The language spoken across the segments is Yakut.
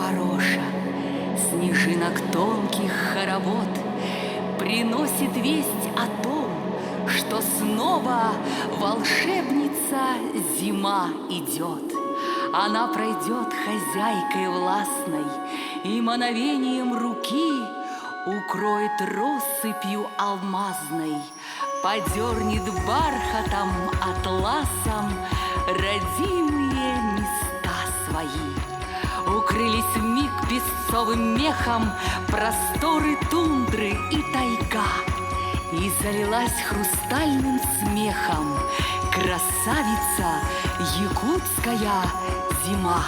Хороша, снежинок тонких хоровод Приносит весть о том, что снова волшебница зима идет. Она пройдет хозяйкой властной И мановением руки Укроет россыпью алмазной, Подернет бархатом, атласом Родимые места свои. Укрылись вмиг песцовым мехом Просторы тундры и тайга, И залилась хрустальным смехом Красавица якутская зима.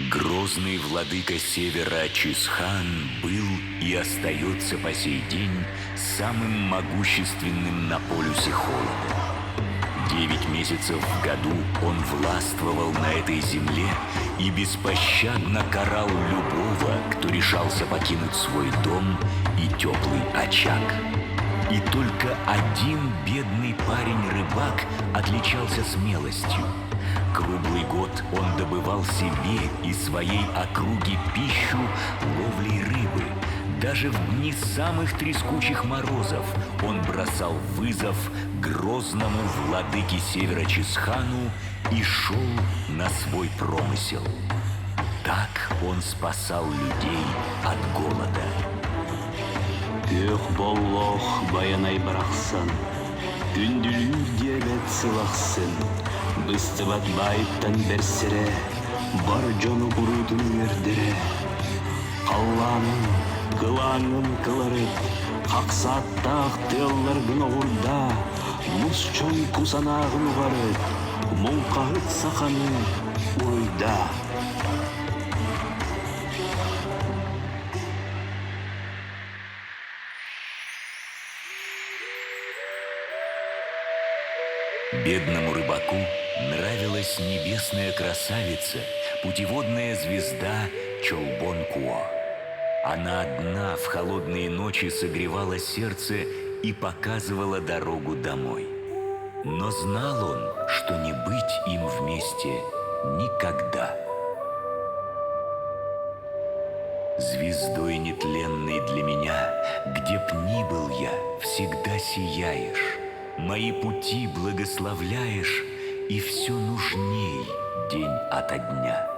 Грозный владыка севера Чисхан был и остается по сей день самым могущественным на полюсе холода. 9 месяцев в году он властвовал на этой земле и беспощадно карал любого, кто решался покинуть свой дом и теплый очаг. И только один бедный парень-рыбак отличался смелостью. Круглый год он добывал себе и своей округе пищу ловлей рыбы. Даже в дни самых трескучих морозов он бросал вызов грозному владыке севера Чисхану и шел на свой промысел. Так он спасал людей от голода. Күөх боллоох Байанай барахсан, Күндүлүүр диэбэт сыл ахсын, Быстыбат баайыттан бэрсэрэ, Бар дьону куруутун үөрдэрэ. Халлааным, кылааҥҥын кыларыт, Хахсааттаах тыалларгын оҕурдаа, Мус чоҥку санааҕын уҕарыт, Муҥхаһыт саханы уруйдаа. Бедному рыбаку нравилась небесная красавица, путеводная звезда Чолбон-Куо. Она одна в холодные ночи согревала сердце и показывала дорогу домой. Но знал он, что не быть им вместе никогда. Звездой нетленной для меня, где б ни был я, всегда сияешь. Мои пути благословляешь, и все нужней день ото дня.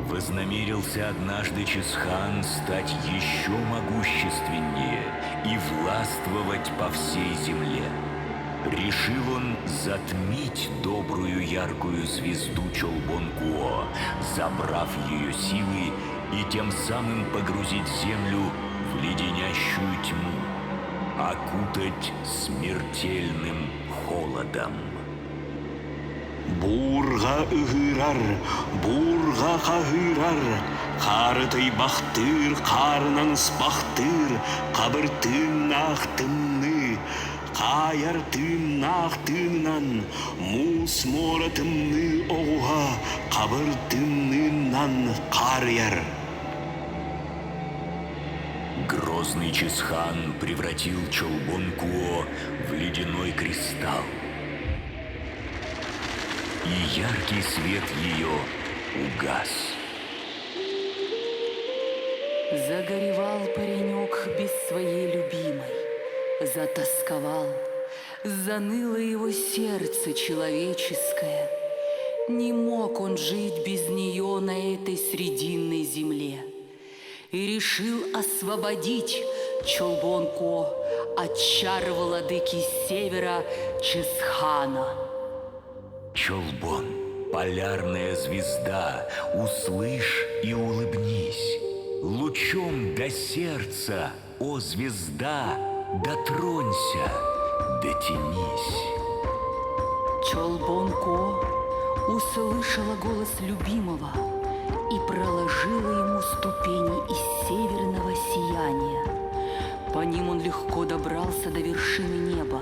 Вознамерился однажды Чисхан стать еще могущественнее и властвовать по всей земле. Решил он затмить добрую яркую звезду Чолбон-Куо, забрав ее силы и тем самым погрузить землю в леденящую тьму, окутать смертельным холодом. Буурҕа ыһыырар, буурҕа хаһыырар, хаары тыйбахтыыр, хаарынан ыспахтыыр, хабыр тыыннаах тымныы, хаайар тыыннаах тыынынан, муус муора тымныы оҕуһа хабыр тымныынан хаарыйар. Грозный Чисхан превратил Чолбон-Куо в ледяной кристалл. И яркий свет ее угас. Загоревал паренек без своей любимой, затасковал, заныло его сердце человеческое. Не мог он жить без нее на этой срединной земле. и решил освободить Чолбонко от чар владыки севера Чесхана. Чолбон, полярная звезда, услышь и улыбнись. Лучом до сердца, о звезда, дотронься, дотянись. Чолбонко услышала голос любимого и проложила ему ступени из северного сияния. По ним он легко добрался до вершины неба,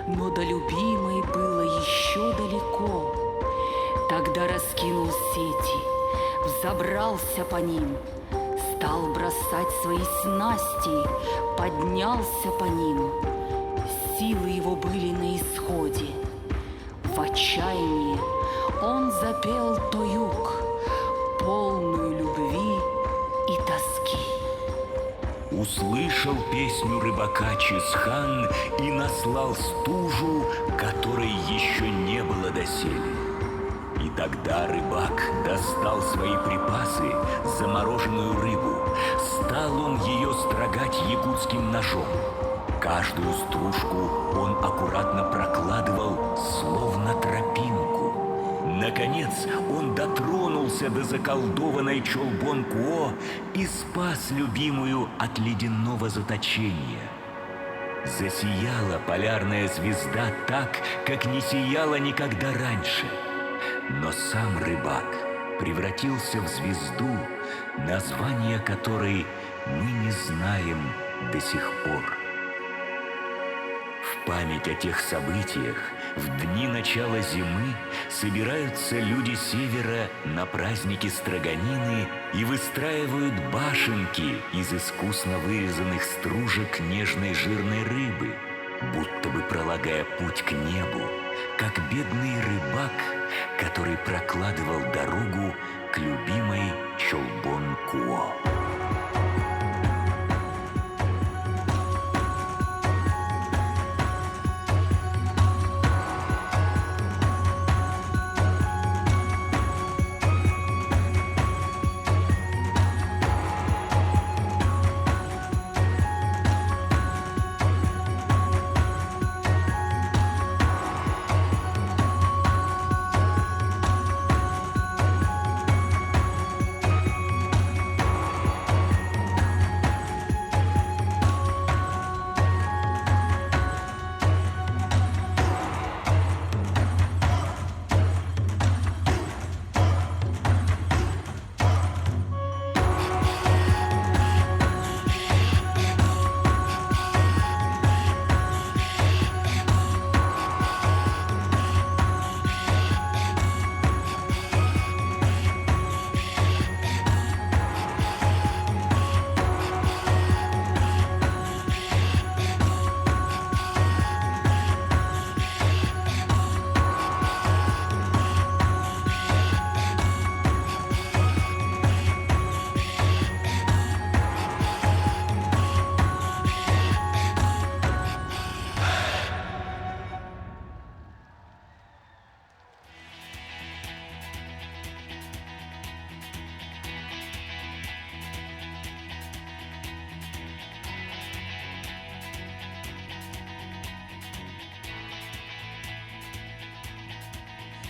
но до любимой было еще далеко. Тогда раскинул сети, взобрался по ним, стал бросать свои снасти, поднялся по ним. Силы его были на исходе. В отчаянии он запел тоюк, полную любви и тоски. Услышал песню рыбака Чисхан и наслал стужу, которой еще не было доселе. И тогда рыбак достал свои припасы, замороженную рыбу. Стал он ее строгать якутским ножом. Каждую стружку он аккуратно прокладывал, словно тропинку. Наконец он дотронулся до заколдованной Чолбон-Куо и спас любимую от ледяного заточения. Засияла полярная звезда так, как не сияла никогда раньше. Но сам рыбак превратился в звезду, название которой мы не знаем до сих пор. В память о тех событиях в дни начала зимы собираются люди севера на праздники Строганины и выстраивают башенки из искусно вырезанных стружек нежной жирной рыбы, будто бы пролагая путь к небу, как бедный рыбак, который прокладывал дорогу к любимой Чолбон-Куо.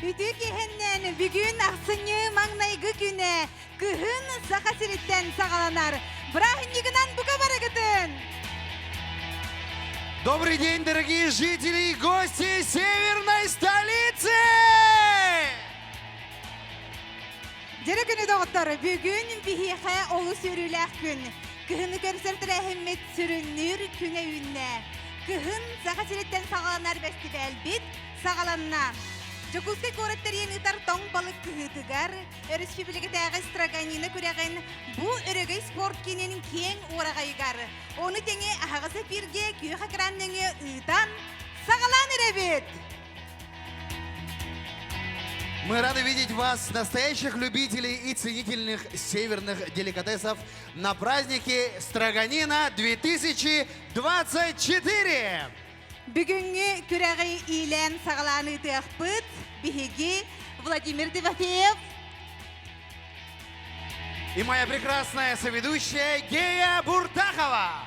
Үтүө киэһэннэн бүгүн ахсынньы маҥнайгы күнэ кыһын Саха сириттэн саҕаланар. Бырааһынньыгынан бука барыгытын! Добрый день, дорогие жители и гости северной столицы! Дьэрэ күнү доҕоттор, бүгүн биһиэхэ олус үөрүүлээх күн. Кыһыны көрсөр тэрээһиммит сүрүннүүр күнэ үүннэ. Кыһын Саха сириттэн саҕаланар бэстибээлбит саҕаланна. Дьокуускай куорат тэрийэн ыытар тоҥ балык кыһыытыгар өрөспүүбүлүкэтээҕи Строганина күрэҕин бу өрөгөй спорт киинин киэҥ уораҕайыгар, ону тэҥэ аһаҕас эфиргэ күөх экран нөҥүө ыытан саҕалаан эрэбит! Мы рады видеть вас, настоящих любителей и ценительных северных деликатесов, на празднике Строганина 2024! Бүгүҥҥү күрэҕи иилээн саҕалаан ыытыахпыт. Биһиги Владимир Тимофеев. И моя прекрасная соведущая Гея Буртахова.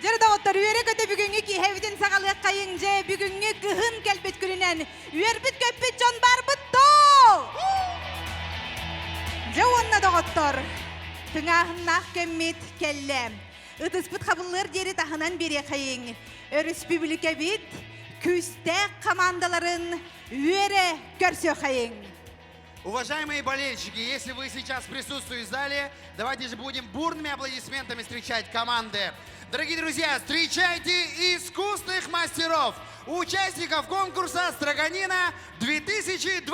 Дьэ доҕоттор, үөрэ-көтө бүгүҥҥү киэһэбитин саҕалыаххайыҥ дьэ бүгүҥҥү кыһын кэлбит күнүнэн үөрбүт-көппүт дьон барбыт доо! Дьэ уонна доҕоттор, тыҥааһыннаах кэммит кэллэ. Ытыспыт хабыллыар диэри таһынан биэриэхэйиҥ. Өрөспүүбүлүкэбит күүстээх хамаандаларын үөрэ көрсүөхэйиҥ. Уважаемые болельщики, если вы сейчас присутствуете в зале, давайте же будем бурными аплодисментами встречать команды. Дорогие друзья, встречайте искусных мастеров, участников конкурса «Строганина 2024»!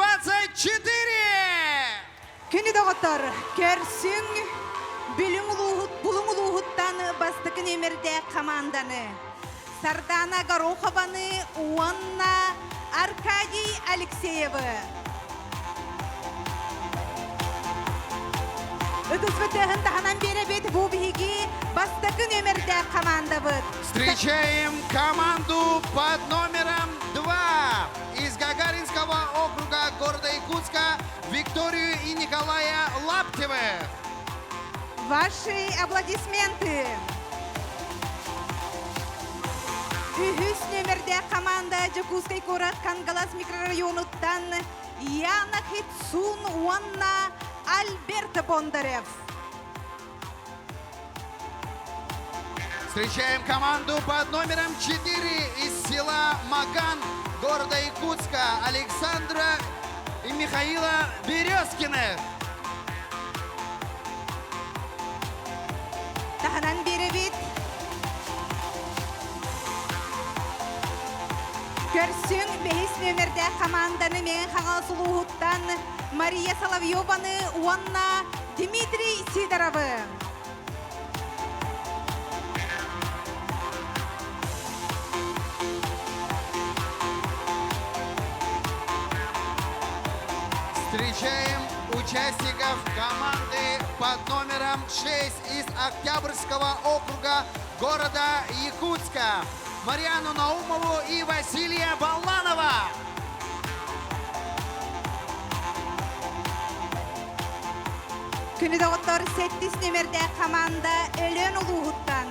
Күндү доҕоттор, көрсүҥ Бүлүҥ улууһут, Булуҥ улууһуттан бастакы нүөмэрдээх хамаанданы Сардана Горохованы уонна Аркадий Алексеевы. Ытыспыт тыаһын таһынан биэрэбит бу биһиги бастакы нүөмэрдээх хамаандабыт. Встречаем команду под номером 2 из Гагаринского округа города Якутска Викторию и Николая Лаптевых. Ваши аплодисменты! Үһүс нүөмэрдээх команда Дьокуускай куорат Кангалас микрорайонуттан Яна Хитсун уонна Альберт Бондарев. Встречаем команду под номером 4 из села Маган города Якутска Александра и Михаила Березкиных. Таһынан биэрэбит. Көрсүҥ бэһис нүөмэрдээх хамаанданы Мэҥэ Хаҥалас улууһуттан Мария Соловьеваны уонна Дмитрий Сидоровы. Встречаем участников команды под номером 6 из Октябрьского округа города Якутска. Марьяну Наумову и Василия Баланова. Күндү доҕоттор сэттис нүөмэрдээх хамаанда Өлөөн улууһуттан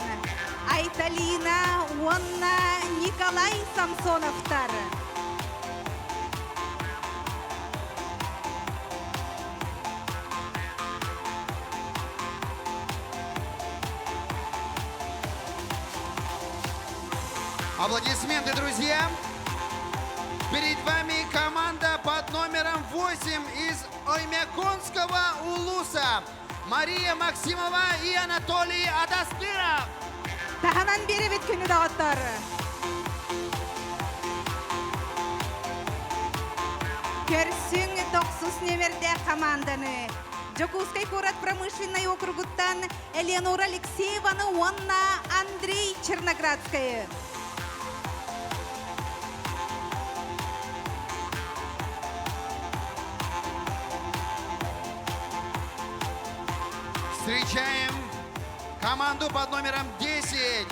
Айталина уонна Николай Самсоновтар. Аплодисменты, друзья! Перед вами команда под номером 8 из Оймяконского улуса. Мария Максимова и Анатолий Адаскиров. Таһынан биэрэбит күндү доҕоттор. Көрсүҥ тохсус нүөмэрдээх хамаанданы Дьокуускай куорат промышленнай округуттан Элеонора Алексееваны уонна Андрей Черноградскайы. Встречаем команду под номером 10.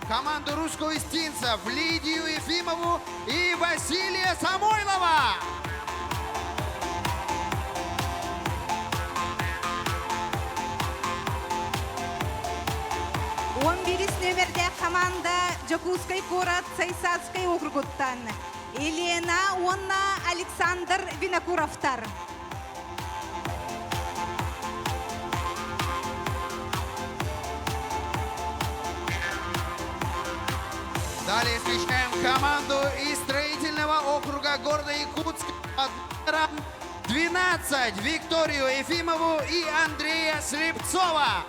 Команду русскоустинцев Лидию Ефимову и Василия Самойлова. 11 нүөмэрдээх хамаанда Дьокуускай куорат Сайсарскай округуттан Елена уонна Александр Винокуровтар. Далее встречаем команду из строительного округа города Якутска под номером 12 Викторию Ефимову и Андрея Слепцова.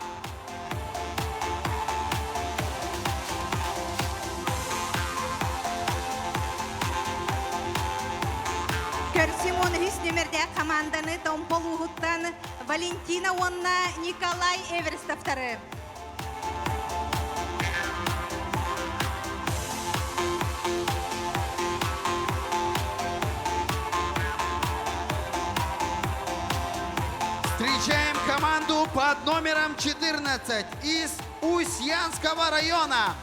Көрсүҥ 13 нүөмэрдээх хамаанданы Томпо улууһуттан Валентина уонна Николай Эверстовтары. Встречаем команду под номером 14 из Усть-Янского района.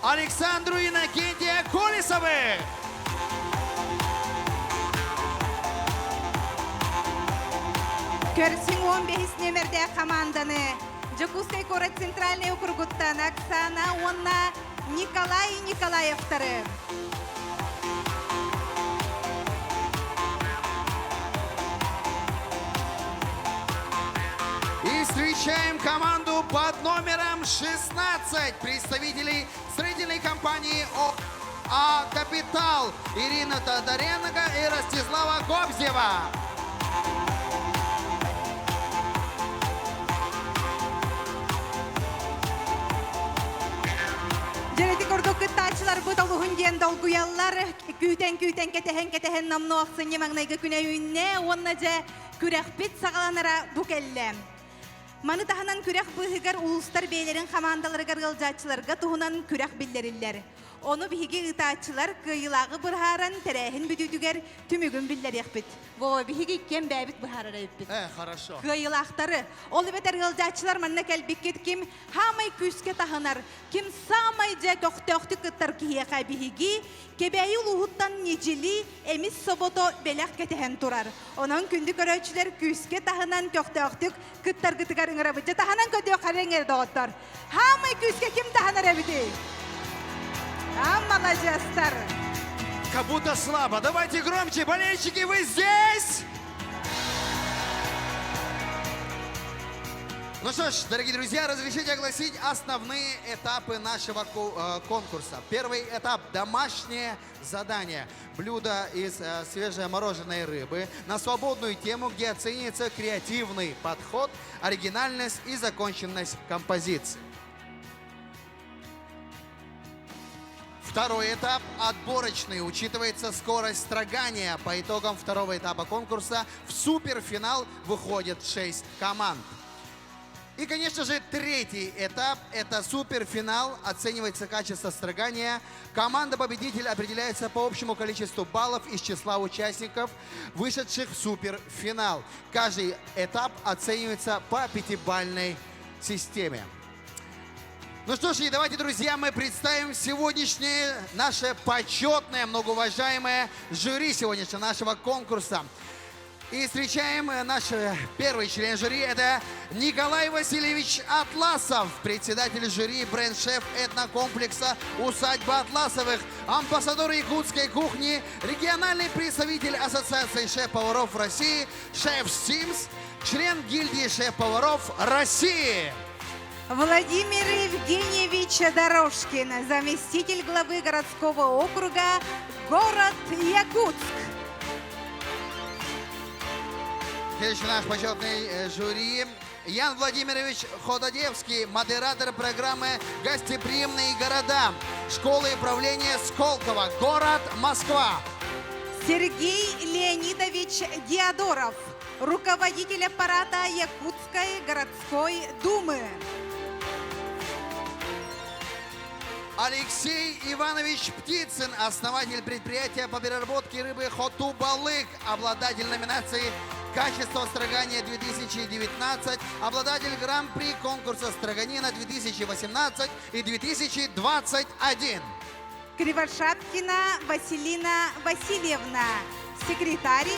Александру Иннокентия Колесовых. Көрсүҥ 15 нүөмэрдээх хамаанданы Дьокуускай куорат центральнай округуттан Оксана уонна Николай Николаевтары. И встречаем команду под номером 16 представителей строительной компании ОА «Капитал» Ирина Тодоренко и Ростислава Кобзева. Дьэ ити курдук кыттааччыларбыт олуһун диэн долгуйаллар. Күүтэн-күүтэн, кэтэһэн-кэтэһэн номнуо ахсынньы маҥнайгы күнэ үүннэ уонна дьэ күрэхпит саҕаланара бу кэллэ. Маны таһынан күрэх быыһыгар улуустар бэйэлэрин хамаандаларыгар ыалдьааччыларга туһунан күрэх биллэриллэр. Ону биһиги ыытааччылар кыайыылааҕы быһааран тэрээһин бүтүүтүгэр түмүгүн биллэриэхпит. Вова, биһиги иккиэн бэйэбит быһаарар эбиппит. Э, хорошо. Кыайыылаахтары. Ол эбэтэр ыалдьааччылар манна кэлбиккит ким хаамай күүскэ таһынар, ким саамай дьэ көхтөөхтүк кыттар киһиэхэ биһиги Кэбээйи улууһуттан ньидьили эмис собото бэлэх кэтэһэн турар. Онон күндү көрөөччүлэр күүскэ таһынан көхтөөхтүк кыттаргытыгар ыҥырабыт. Дьэ таһынан көрдүөххэ эрэ доҕоттор. Хаамай күүскэ ким таһынар эбитий? А, маладьыастар! Как будто слабо. Давайте громче, болельщики, вы здесь? Ну что ж, дорогие друзья, разрешите огласить основные этапы нашего конкурса. Первый этап – домашнее задание. Блюдо из свежемороженой рыбы на свободную тему, где оценится креативный подход, оригинальность и законченность композиции. Второй этап – отборочный. Учитывается скорость строгания. По итогам второго этапа конкурса в суперфинал выходят 6 команд. И, конечно же, третий этап – это суперфинал. Оценивается качество строгания. Команда-победитель определяется по общему количеству баллов из числа участников, вышедших в суперфинал. Каждый этап оценивается по пятибалльной системе. Ну что ж, и давайте, друзья, мы представим сегодняшнее наше почетное, многоуважаемое жюри сегодняшнего нашего конкурса. И встречаем наш первый член жюри. Это Николай Васильевич Атласов, председатель жюри, бренд-шеф этнокомплекса «Усадьба Атласовых», амбассадор якутской кухни, региональный представитель Ассоциации шеф-поваров России, шеф Симс, член гильдии шеф-поваров России. Владимир Евгеньевич Дорожкин, заместитель главы городского округа город Якутск. Следующий наш почетный жюри Ян Владимирович Хододевский, модератор программы «Гостеприимные города» школы управления Сколково, город Москва. Сергей Леонидович Диадоров, руководитель аппарата Якутской городской думы. Алексей Иванович Птицын, основатель предприятия по переработке рыбы «Хоту Балык», обладатель номинации «Качество строгания 2019», обладатель Гран-при конкурса «Строганина 2018» и 2021. Кривошапкина Василина Васильевна, секретарь,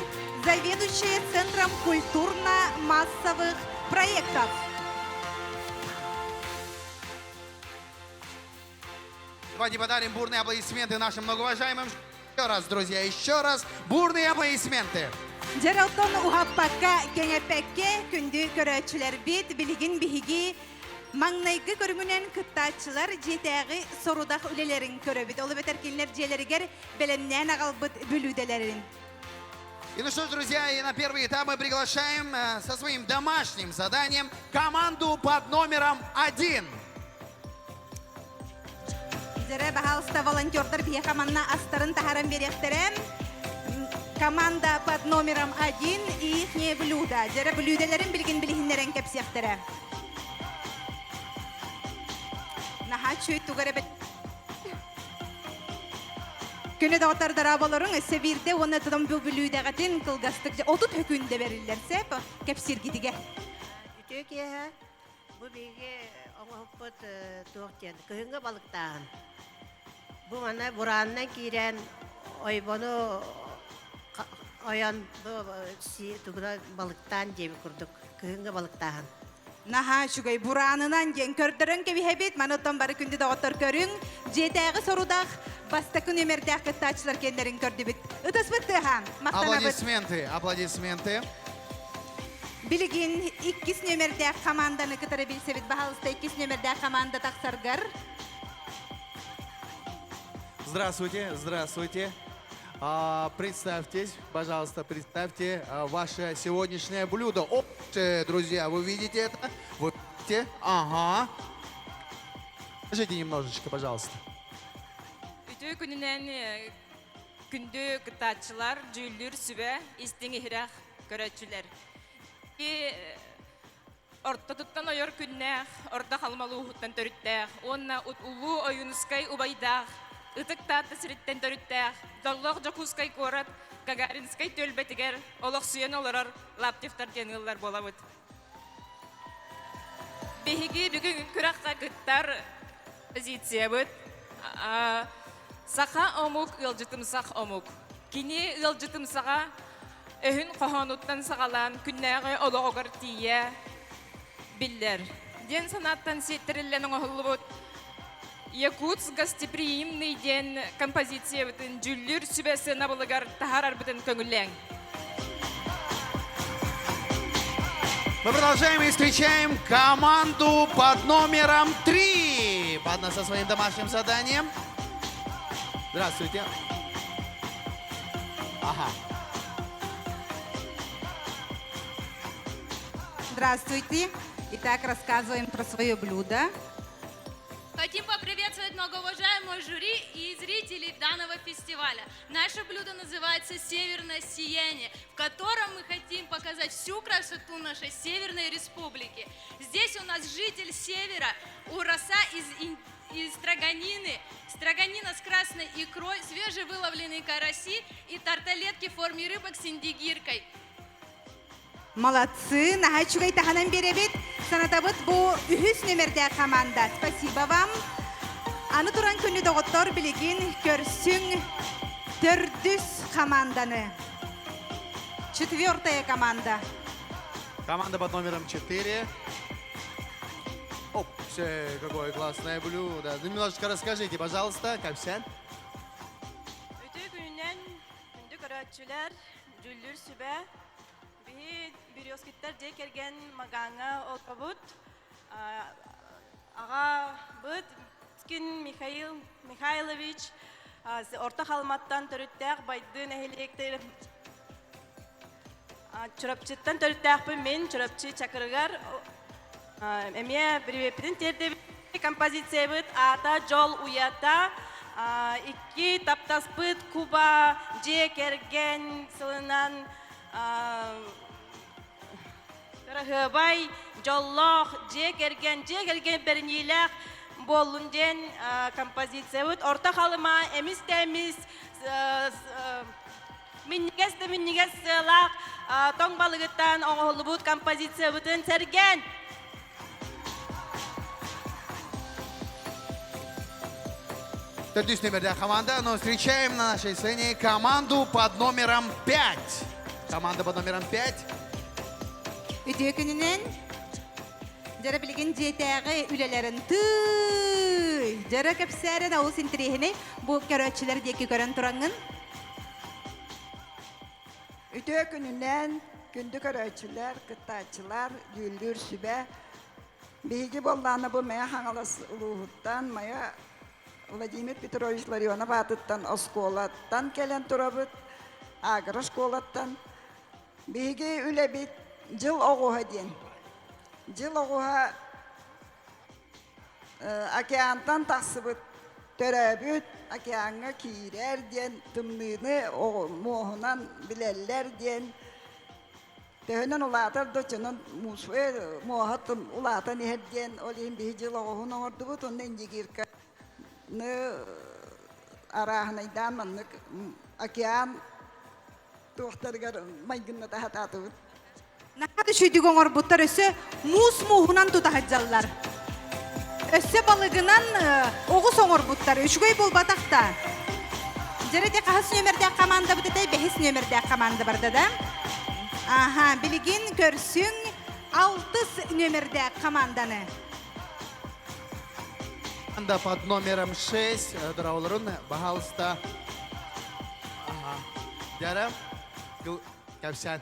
заведующая Центром культурно-массовых проектов. Давайте подарим бурные аплодисменты нашим многоуважаемым. Еще раз, друзья, еще раз бурные аплодисменты. Дьэ оттон уһаппакка кэҥэппэккэ күндү көрөөччүлэрбит билигин биһиги маҥнайгы көрүҥүнэн кыттааччылар дьиэтээҕи сорудах үлэлэрин көрөбүт. Ол эбэтэр кинилэр дьиэлэригэр бэлэмнээн аҕалбыт бүлүүдэлэрин. И ну что ж, друзья, и на первый этап мы приглашаем со своим домашним заданием команду под номером 1. Дьэ, пожалуйста, волонтердар биһиэхэ манна астарын таһааран биэриэхтэрэ. Команда под номером 1 и их блюда. Дьэ, бүлүүдэлэрин билигин билиһиннэрэн кэпсиэхтэрэ. Наһаа үчүгэй тугу эрэ Күндү доҕоттор дорооболоруҥ өссө биирдэ уонна тутан бу бүлүүдэҕитин кылгастык 30 сөкүүндэ бэриллэр сөп кэпсииргитигэр. Үтүө киэһэ. Бу биһиги оҥоһукпут туох диэн кыһыҥҥы балыктааһын. Бу манна бураанынан киирэн ойбону. Ойон бу тугуна балыктаан диэбит курдук кыһыҥҥы балыктааһын. Наһаа үчүгэй бураанынан диэн көрдөрөн кэбиһэбит. Маны оттон бары күндү доҕоттор көрүҥ. Дьиэтээҕи сорудах бастакы нүөмэрдээх кыттааччылар киэннэрин көрдүбүт. Ытыспыт тыаһа. Махтанабыт. Аплодисменты, аплодисменты. Билигин иккис нүөмэрдээх хамаанданы кытары билсэбит. Баһаалыста иккис нүөмэрдээх хамаанда тахсаргар. Здравствуйте, здравствуйте. А, представьтесь, пожалуйста, представьте а, ваше сегодняшнее блюдо. О, э, друзья, вы видите это? Вы видите? Ага. Скажите немножечко, пожалуйста. Үтүө күнүнэн күндү кыттааччылар, дьүүллүүр сүбэ, истиҥ иһирэх көрөөччүлэр. Орто туттан ойор күннээх, орто халымалууһуттан төрүттээх уонна улуу Ойуунускай убайдаах, Ытык Таатта сириттэн төрүттээх, Доллоох Дьокуускай куорат Гагаринскай түөлбэтигэр олохсуйан олорор Лаптевтар диэн ыаллар буолабыт. Биһиги бүгүн күрэххэ кыттар позициябыт саха омук ыалдьытымсах омук. Кини ыалдьытымсаҕа өһүн хоһоонуттан саҕалаан күннээҕи олоҕугар тиийэ биллэр. Диэн санааттан сиэттэриллэн оҥоһуллубут Якутск гостеприимный диэн композициябытын дьүүллүүр сүбэ сыанабылыгар таһаарарбытын көҥүллээҥ. Мы продолжаем и встречаем команду под номером 3. Под со своим домашним заданием. Здравствуйте. Ага. Здравствуйте. Итак, рассказываем про свое блюдо. Хотим поприветствовать многоуважаемое жюри и зрителей данного фестиваля. Наше блюдо называется «Северное сияние», в котором мы хотим показать всю красоту нашей Северной Республики. Здесь у нас житель Севера, Ураса из, из строганины, строганина с красной икрой, свежевыловленные караси и тарталетки в форме рыбок с индигиркой. Молодцы, наһаа үчүгэй таһынан биэрэбит. Санатабыт бу үһүс нүмердээх команда. Спасибо вам. Аны туран күнү доҕоттор билигин көрсүҥ төрдүс команданы. Четвертая команда. Команда под номером 4. Оп, какое классное блюдо. Ну, немножечко расскажите, пожалуйста, Капсян. Үтүө күнүнэн күндү көрөөччүлэр, дьүүллүүр сүбэ, биһи Березкиттар дьиэ кэргэн Магаҥҥа олоробут. Аҕабыт Скин Михаил Михайлович Орто Халыматтан төрүттээх Байды нэһилиэктэр Чурапчыттан төрүттээхпин мин Чурапчы Чакырыгар эмиэ привеппитин тиэрдэбит композициябыт аата Дьол уйата икки таптаспыт Куба дьиэ кэргэн сылынан кыраһыабай дьоллоох дьиэ кэргэн дьиэ кэргэн бэриниилээх буоллун диэн композициябыт Орто Халыма эмис да эмис минньигэс да минньигэс сыалаах тоҥ балыгыттан оҥоһуллубут композициябытын сэргээн Төрдүс номердээх команда, но встречаем на нашей сцене команду под номером 5. Команда под номером 5. Үтүө күнүнэн дьара билигин дьиэтээҕи үлэлэрин тыый дьара кэпсээрин олус интэриэһинэй бу көрөөччүлэр диэки көрөн тураҥҥын Үтүө күнүнэн күндү көрөөччүлэр, кыттааччылар, дьүүллүүр сүбэ. Биһиги буоллаана бу Мэйэ Хаҥалас улууһуттан Майа Владимир Петрович Ларионов аатыттан оскуолаттан кэлэн турабыт, агро школаттан. Биһиги үлэбит дьыл оҕуһа диэн. Дьыл оҕуһа океантан тахсыбыт төрөөбүт океаҥҥа киирэр диэн тымныыны муоһунан билэллэр диэн төһөнөн улаатар да оччонон муоһа улаатан иһэр диэн ол иһин биһи дьыл оҕуһун оҥордубут уонна индигирканы арааһынайдаан маннык океан туохтарыгар майгынната сатаатыбыт. Наһаа да үчүгүйдүк оҥорбуттар өссө муус мууһунан тута сылдьаллар. Өссө балыгынан оҕус оҥорбуттар. Үчүгэй буолбатах да. Дьэрэ де хаһыс нүөмэрдээх команда бытытай бэһис нүөмэрдээх команда барда да? Аха, билигин көрсүҥ алтыс нүөмэрдээх команданы. Команда под номером 6, дорооболоруҥ, пожалуйста. Ага. Дьэ, кэпсээн.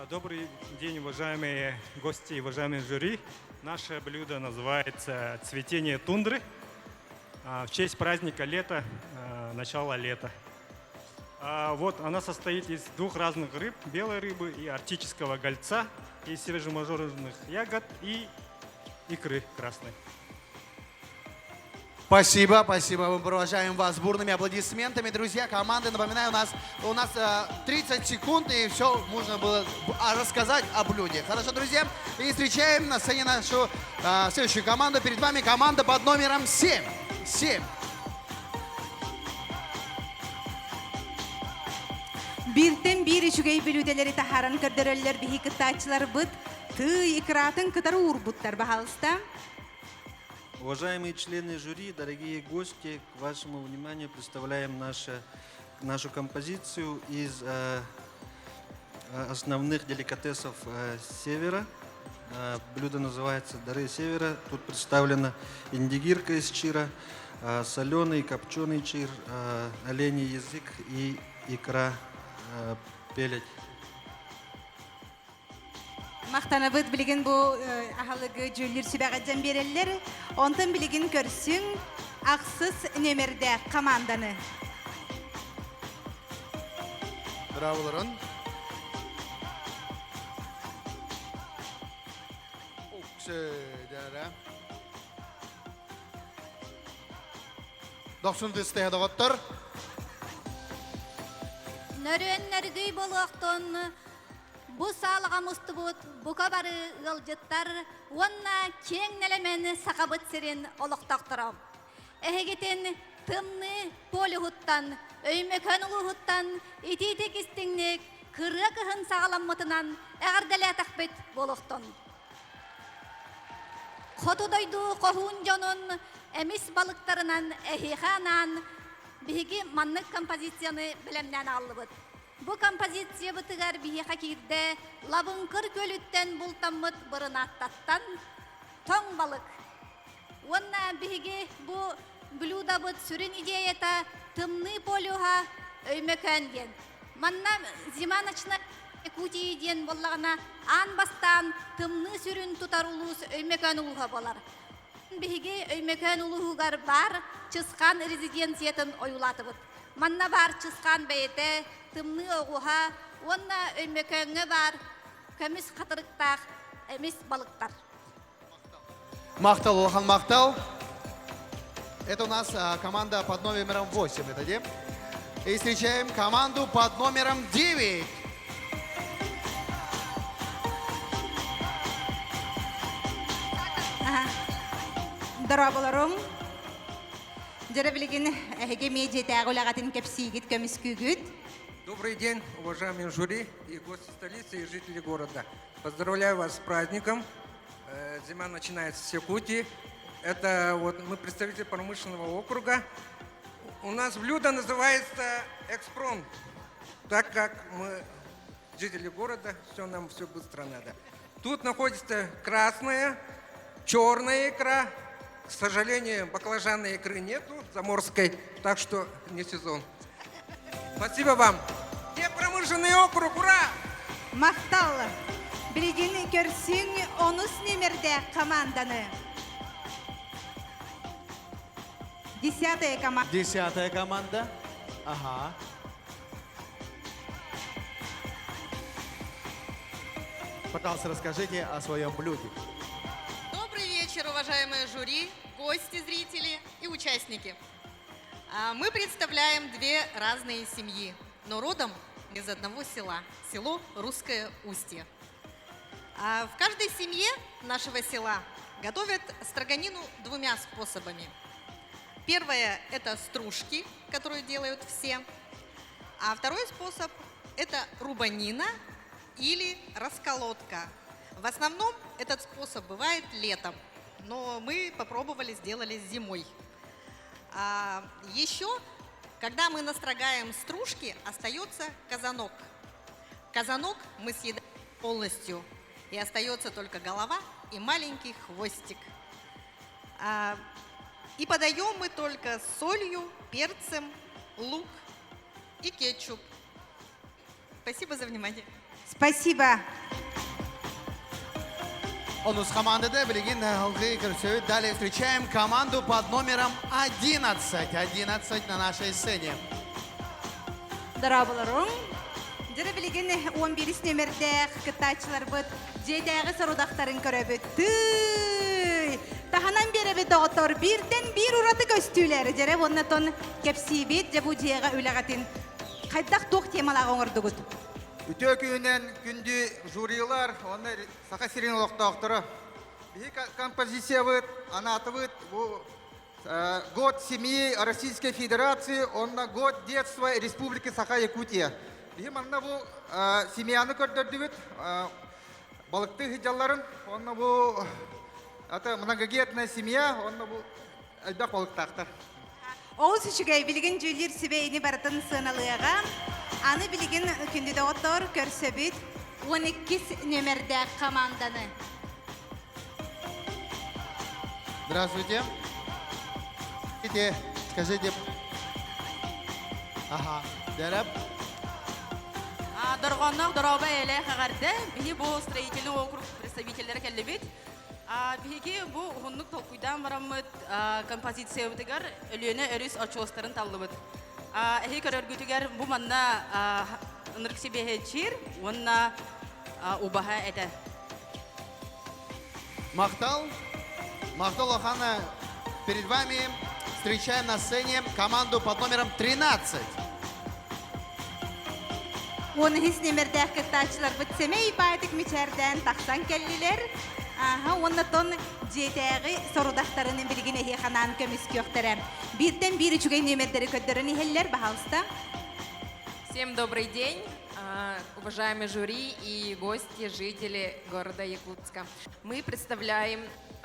Добрый день, уважаемые гости и уважаемые жюри. Наше блюдо называется «Цветение тундры» в честь праздника лета, начала лета. Вот она состоит из двух разных рыб, белой рыбы и арктического гольца, из свежемороженых ягод и икры красной. Спасибо, спасибо. Мы провожаем вас бурными аплодисментами. Друзья, команды, напоминаю, у нас 30 секунд, и все можно было рассказать о блюде. Хорошо, друзья? И встречаем на сцене нашу следующую команду. Перед вами команда под номером 7. 7. Бииртэн биир үчүгэй бүлүүдэлэри таһааран көрдөрөллөр биһиги кыттааччыларбыт тыы икратын кытары уурбуттар баһаалыста. Уважаемые члены жюри, дорогие гости, к вашему вниманию представляем нашу композицию из основных деликатесов севера. Блюдо называется «Дары севера». Тут представлена индигирка из чира, соленый, копченый чир, оленей язык и икра пелядь. Махтанабыт билигин бу аһылыгы дьүүллүүр сүбэҕэ дьэн биэрэллэр. Онтон билигин көрсүҥ ахсыс нүөмэрдээх команданы. Дорооболоруҥ. Уксөдәрә. Дохсун тыстыһа доҕоттор. Нөрүөн-нөргүй буолуохтун бу саалаҕа мустубут бука бары ыалдьыттар уонна киэҥ нэлэмэн Сахабыт сирин олохтоохторо. Эһигитин тымныы полюһуттан, Өймөкөөн улууһуттан итиитик истиҥник кырыа кыһын саҕаламмытынан эҕэрдэлээтэхпит буолуохтун. Хоту дойду хоһуун дьонун эмис балыктарынан эһиэхэ анаан биһиги маннык композицияны бэлэмнээн аҕаллыбыт. Бу композициябытыгар биһиэхэ киирдэ Лабыҥкыр күөлүттэн бултаммыт бырынааттаттан тоҥ балык. Уонна биһиги бу блюдобыт сүрүн идеята тымныы полюһа Өймөкөөн диэн. Манна зима ночная Якутии диэн буоллаҕына аан бастаан тымныы сүрүн тутар улуус Өймөкөөн улууһа буолар. Биһиги Өймөкөөн улууһугар баар Чысхаан резиденциятын ойуулаатыбыт. Манна баар Чысхаан бэйэтэ, тымныы оҕуһа уонна Өймөкөөҥҥө баар көмүс хатырыктаах эмис балыктар. Махтал, улахан махтал. Это у нас команда под номером 8, это где? И встречаем команду под номером 9. Аха. Дорооболоруҥ. Дьэ билигин эһиги медиатааҕы үлэҕитин кэпсиигит көмүскүүгүт. Добрый день, уважаемые жюри и гости столицы и жители города. Поздравляю вас с праздником. Зима начинается с Якутии. Это вот мы представители промышленного округа. У нас блюдо называется экспромт, так как мы жители города, все нам все быстро надо. Тут находится красная, черная икра. К сожалению, баклажанной икры нету, заморской, так что не сезон. Спасибо вам. Где промышленный округ? Ура! Махтал. Билигин көрсүҥ онус нүөмэрдээх команданы. Десятая команда. 10-я команда. Ага. Пожалуйста, расскажите о своем блюде. Добрый вечер, уважаемое жюри, гости, зрители и участники. Мы представляем две разные семьи, но родом из одного села, село Русское Устье. В каждой семье нашего села готовят строганину двумя способами. Первое – это стружки, которые делают все. А второй способ – это рубанина или расколотка. В основном этот способ бывает летом. но мы попробовали, сделали зимой. А, еще, когда мы настрогаем стружки, остается казанок. Казанок мы съедаем полностью, и остается только голова и маленький хвостик. А, и подаем мы только с солью, перцем, лук и кетчуп. Спасибо за внимание. Спасибо. Онус командата билигин салгыы көрсөбүт. Далее встречаем команду под номером 11. 11 на нашей сцене. Дорооболоруҥ. Дьэ билигин 11 нүөмэрдээх кыттааччыларбыт дьиэтээҕи сорудахтарын көрөбүт. Тыый! Таһынан биэрэбит доҕоттор бииртэн биир ураты көстүүлэр. Дьэрэ уонна тон кэпсиибит дьэ бу дьиэҕэ үлэҕитин хайдах туох темалаах оҥордугут? Үтүө күнүнэн күндү жюрилар, уонна Саха сирин олохтоохторо. Биһи композициябыт, анаатыбыт бу Год семьи Российской Федерации, онно Год детства Республики Саха-Якутия. Биһи манна бу семьяны көрдөрдүбүт, балыктыы сылдьалларын, онно бу это многодетная семья, онно бу элбэх балыктаахтар. Олус үчүгэй, билигин дьүүллүүр сүбэ ини барытын сыаналыаҕа. Аны билигин күндү доҕоттор көрсөбүт 12 нүөмэрдээх команданы. Здравствуйте. Скажите. Ага. Дәрәп. Дорҕоонноох дорообо эйэлээх эҕэрдэ. Биһи бу строительный округ представителлэрэ кэллибит. Биһиги бу уһуннук толкуйдаан бараммыт композициябытыгар Өлүөнэ өрүс очуостарын таллыбыт. Эһи көрөргүтүгэр бу манна ынырык сибиэһэчиир уонна убаһа этэ. Махтал. Махтал Охана. Перед вами встречаем на сцене команду под номером 13. 13 нүөмэрдээх кыттааччыларбыт сэмэй баайдык мичээрдээн тахсан кэллилэр. Аха, уонна тон дьиэтээҕи сорудахтарын билигин эһиэхэ анаан көмүскүөхтэрэ. Бииртэн биир үчүгэй нүөмэрдэри көрдөрөн иһэллэр, баһаалыста. Всем добрый день, уважаемые жюри и гости, жители города Якутска. Мы представляем,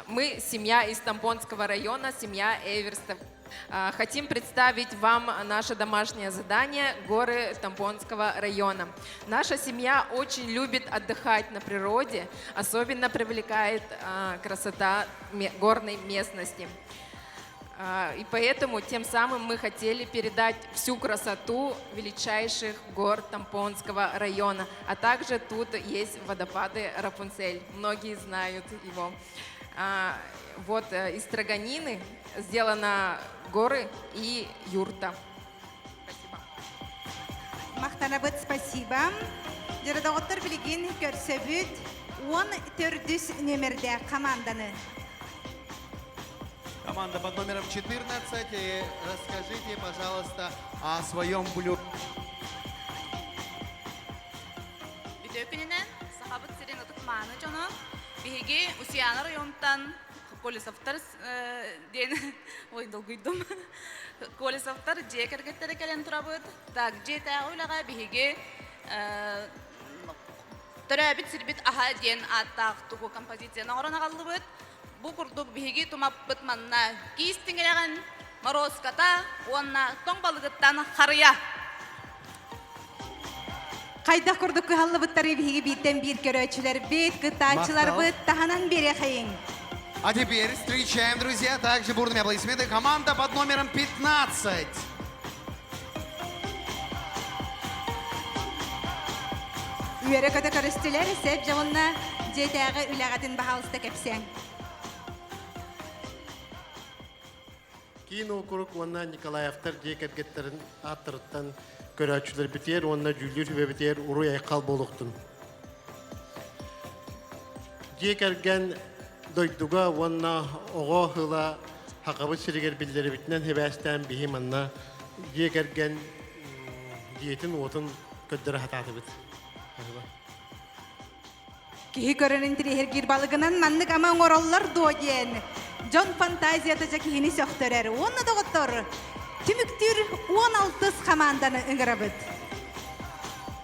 мы семья из Томпонского района, семья Эверстов. Хотим представить вам наше домашнее задание «Горы Томпонского района». Наша семья очень любит отдыхать на природе, особенно привлекает красота горной местности. И поэтому тем самым мы хотели передать всю красоту величайших гор Томпонского района. А также тут есть водопады Рапунцель. Многие знают его. Вот из строганины сделана горы и юрта. Махтанабыт, спасибо. Дьэ доҕоттор билигин көрсөбүт 14 нүөмэрдээх команданы. Команда под номером 14. И расскажите, пожалуйста, о своем блюде. Үтүө күнүнэн Сахабыт сирин ытык-мааны дьоно биһиги Усуйаана оройуонтан Колесовтар диэн ой долгуйдум Колесовтар дьиэ кэргэттэрэ кэлэн турабыт. Так дьиэтээҕи үлэҕэ биһиги төрөөбүт сирбит аһа диэн ааттаах тугу композицияны оҥорон аҕаллыбыт. Бу курдук биһиги тумаппыт манна киис тиҥилэҕин моруоската уонна тоҥ балыгыттан харыйа. Хайдах курдук кыһаллыбыттары биһиги бииртэн биир көрөөччүлэрбит, кыттааччыларбыт таһынан биэриэхэйиҥ. А теперь встречаем, друзья, также бурными аплодисментами команда под номером 15. Үөрэ-көтө көрүстүлэр, сөп дьонна дьиэтээҕи үлэҕитин баһаалыста кэпсээҥ. Киин уокурук уонна Николаевтар дьиэ кэргэттэрин ааттарыттан көрөөччүлэрбитигэр уонна дьүүллүүр сүбэбитигэр уруй-айхал буолуохтун. Дьиэ кэргэн дойдуга уонна оҕо ыла Сахабыт сиригэр биллэрибитинэн сибээстээн биһи манна дьиэ кэргэн дьиэтин-уотун көрдөрө сатаатыбыт. Киһи көрөн интириэһиргиир балыгынан маннык ама оҥороллор дуо диэн дьон фантазията дьэ киһини сөхтөрөр. Уонна доҕоттор, түмүктүүр 16 команданы ыҥырабыт.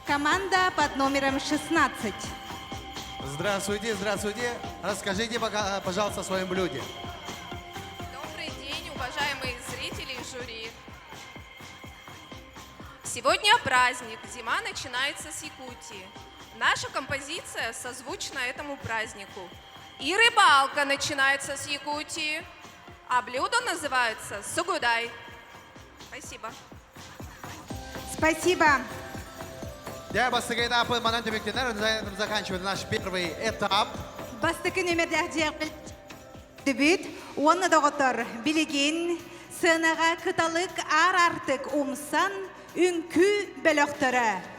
Команда под номером 16. Здравствуйте, здравствуйте. Расскажите, пока, пожалуйста, о своем блюде. Добрый день, уважаемые зрители и жюри. Сегодня праздник. Зима начинается с Якутии. Наша композиция созвучна этому празднику. И рыбалка начинается с Якутии. А блюдо называется сугудай. Спасибо. Спасибо. Дьэ, бастакы этапы манан түмүктэнэр. На этом заканчиваем наш первый этап. Бастакы нүөмэрдээх дьиэҕэ уонна доҕоттор билигин сыанаҕа кыталык аар артык умсан үҥкүү бөлөхтөрө.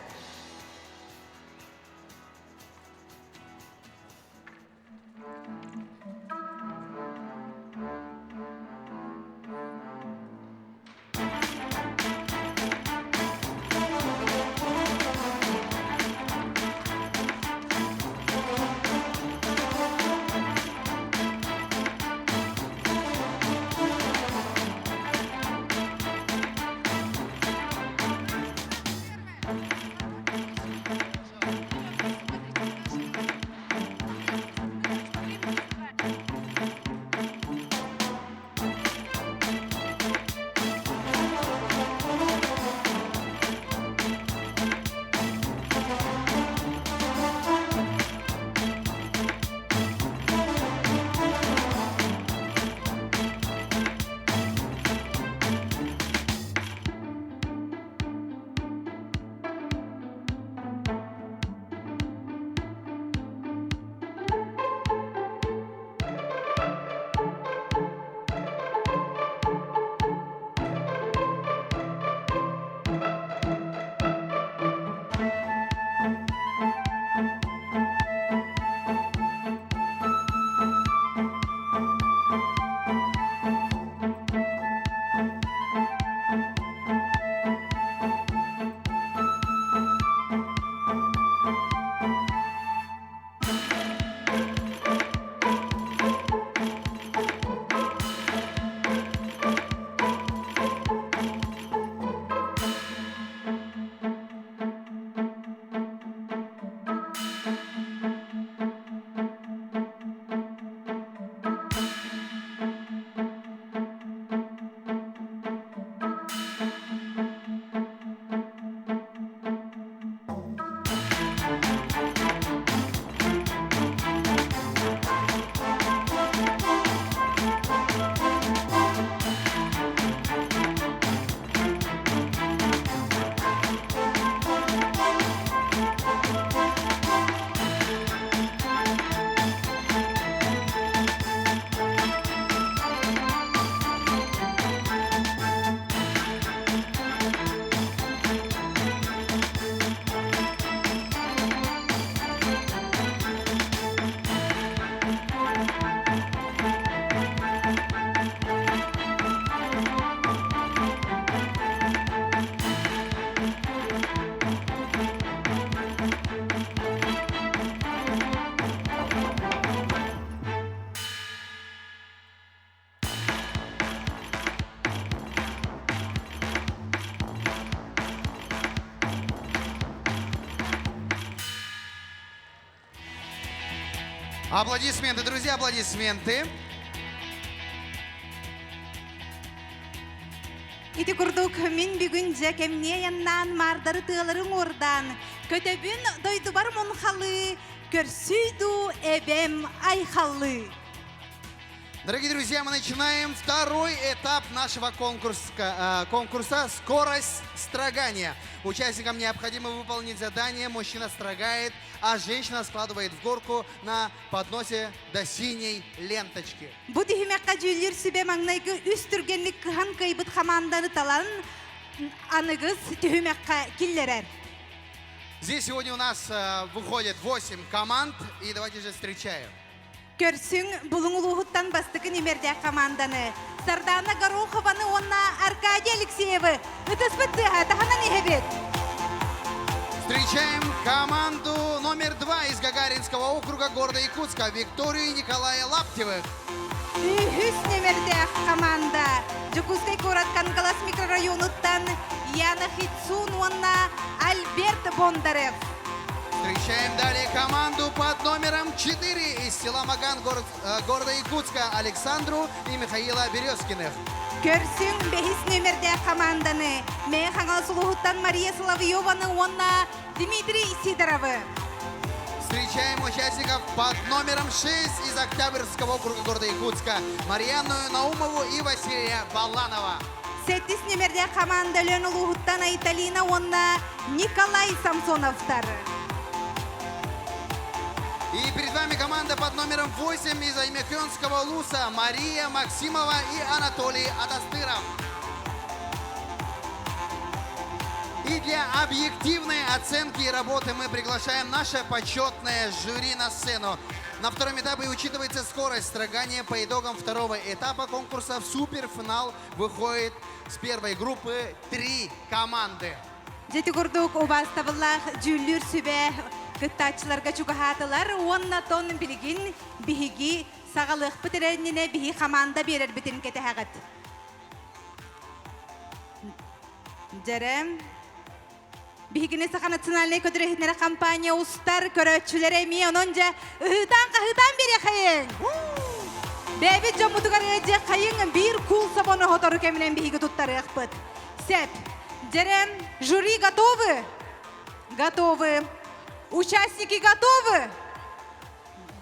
Аплодисменты, друзья, аплодисменты. Ити курдук мин бүгүн дьэ кэмниэ яннаан маардары тыаларын уордаан, көтөбүн дойдубар мунхалыы, көрсүй дуу эбэм айхаллыы. Дорогие друзья, мы начинаем второй этап нашего конкурса, конкурса «Скорость строгания». Участникам необходимо выполнить задание. Мужчина строгает, а женщина складывает в горку на подносе до синей ленточки. Бу түһүмэххэ дьүүллүүр сүбэ маҥнайгы үс түргэнник кыһан кыайбыт хамаанданы талан аныгыс түһүмэххэ киллэрэр. Здесь сегодня у нас выходит 8 команд. И давайте же встречаем. Көрсүҥ Булуҥ улууһуттан бастакы нүөмэрдээх хамаанданы Сардаана Горохованы уонна Аркадий Алексеевы ытыспыт тыаһа таһынан иһэбит. Встречаем команду номер 2 из Гагаринского округа города Якутска Викторию и Николая Лаптевых. Үһүс нүөмэрдээх команда Дьокуускай куорат Кангалас микрорайонуттан Яна Хитсун уонна Альберт Бондарев. Встречаем далее команду под номером 4 из села Маган город, э, города Якутска Александру и Михаила Березкиных. Көрсүҥ бэһис нүөмэрдээх хамаанданы Мэҥэ Хаҥалас улууһуттан Мария Соловьеваны уонна Дмитрий Сидоровы. Встречаем участников под номером 6 из Октябрьского округа города Якутска Марьяну Наумову и Василия Баланова. Сэттис нүөмэрдээх хамаанда Өлөөн улууһуттан Айталина уонна Николай Самсоновтар. И перед вами команда под номером 8 из Аймекенского Луса Мария Максимова и Анатолий Атастыров. И для объективной оценки работы мы приглашаем наше почетное жюри на сцену. На втором этапе учитывается скорость строгания. По итогам второго этапа конкурса в суперфинал выходит с первой группы три команды. Дьэ ити курдук убаастабыллаах дьүүллүүр сүбэ кыттааччыларга чугаһаатылар уонна тон билигин биһиги саҕалыахпыт эрэ иннинэ биһи хамаанда биэрэрбитин кэтэһэҕит. Дьэрэ, биһигини Саха национальнай көтүрүһүннэрэ компания устар көрөөччүлэрэ эмиэ онон дьэ ыһыытаан-хаһыытаан биэриэхэйиҥ! Бэйэбит дьоммутугар ыалдьыаххайыҥ биир куул собону сотору кэминэн биһиги туттарыахпыт. Сеп, дьэрэ, жюри готовы? Готовы. Участники готовы?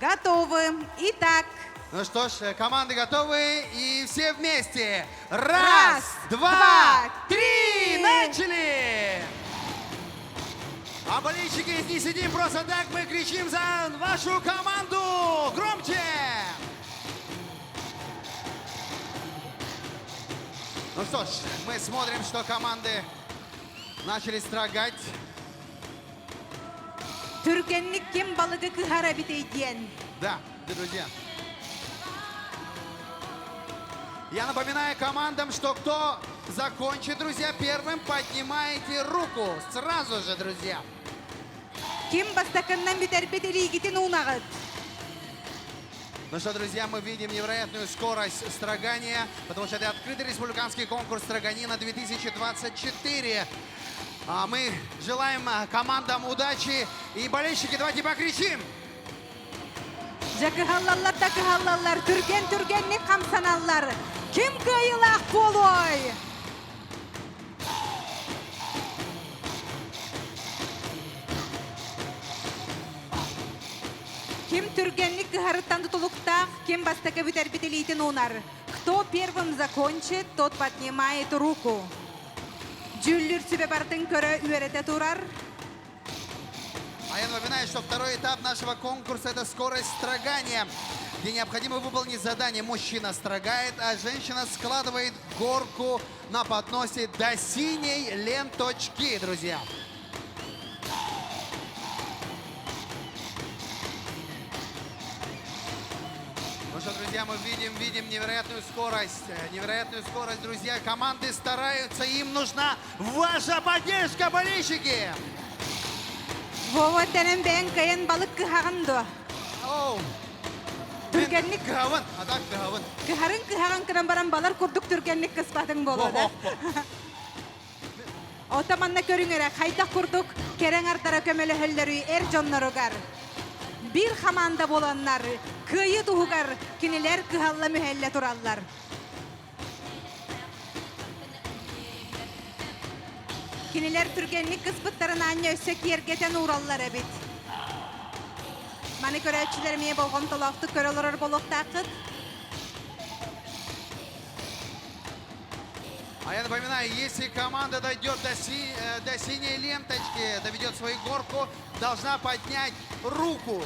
Готовы. Итак. Ну что ж, команды готовы и все вместе. Раз, Раз два, два, три! Начали! А болельщики, не сидим просто так, мы кричим за вашу команду! Громче! Ну что ж, мы смотрим, что команды начали строгать. Түргэнник ким балыгы кыһара эбитэй диэн. Да, друзья. Я напоминаю командам, что кто закончит, друзья, первым, поднимаете руку. Сразу же, друзья. Ким бастакыннан бүтэрбит илиигитин уунаҕыт. Ну что, друзья, мы видим невероятную скорость строгания, потому что это открытый республиканский конкурс Строганина 2024. А мы желаем а, командам удачи. И болельщики, давайте покричим! Дьэ кыһаллаллар да кыһаллаллар, түргэн-түргэнник хамсаналлар. Ким кыайыылаах буолуой? Ким түргэнник кыһарыттан тутулуктаах, ким бастакы бүтэрбит илиитин уунар. Кто первым закончит, тот поднимает руку. Дьүүллүүр сүбэ барытын көрө үөрэтэ турар. А я напоминаю, что второй этап нашего конкурса – это скорость строгания, где необходимо выполнить задание. Мужчина строгает, а женщина складывает горку на подносе до синей ленточки, друзья. Ну что, друзья, мы видим, видим невероятную скорость. Э, невероятную скорость, друзья. Команды стараются, им нужна ваша поддержка, болельщики! Вова тэнэн бэйэҥ кыайан балык кыһаҕын дуо? Оу! Түргэнник кыһабын, а так кыһабын. Кыһарын кыһаҕын кынан баран балар курдук түргэнник кыспатыҥ буолуо да? Ото манна көрүҥ эрэ, хайдах курдук кэрэ аҥардара көмөлөһөллөрүй эр дьонноругар. Биир хамаанда буоланнар, кыайыы туһугар кинилэр кыһалла-мүһэллэ тураллар. Кинилэр түргэнник кыспыттарын аанньа өссө киэргэтэн уураллар эбит. Маны көрөөччүлэр эмиэ болҕомтолоохтук көрө олорор буолуохтааххыт. А я напоминаю, если команда дойдет до, си, э, до синей ленточки, доведет свою горку, должна поднять руку.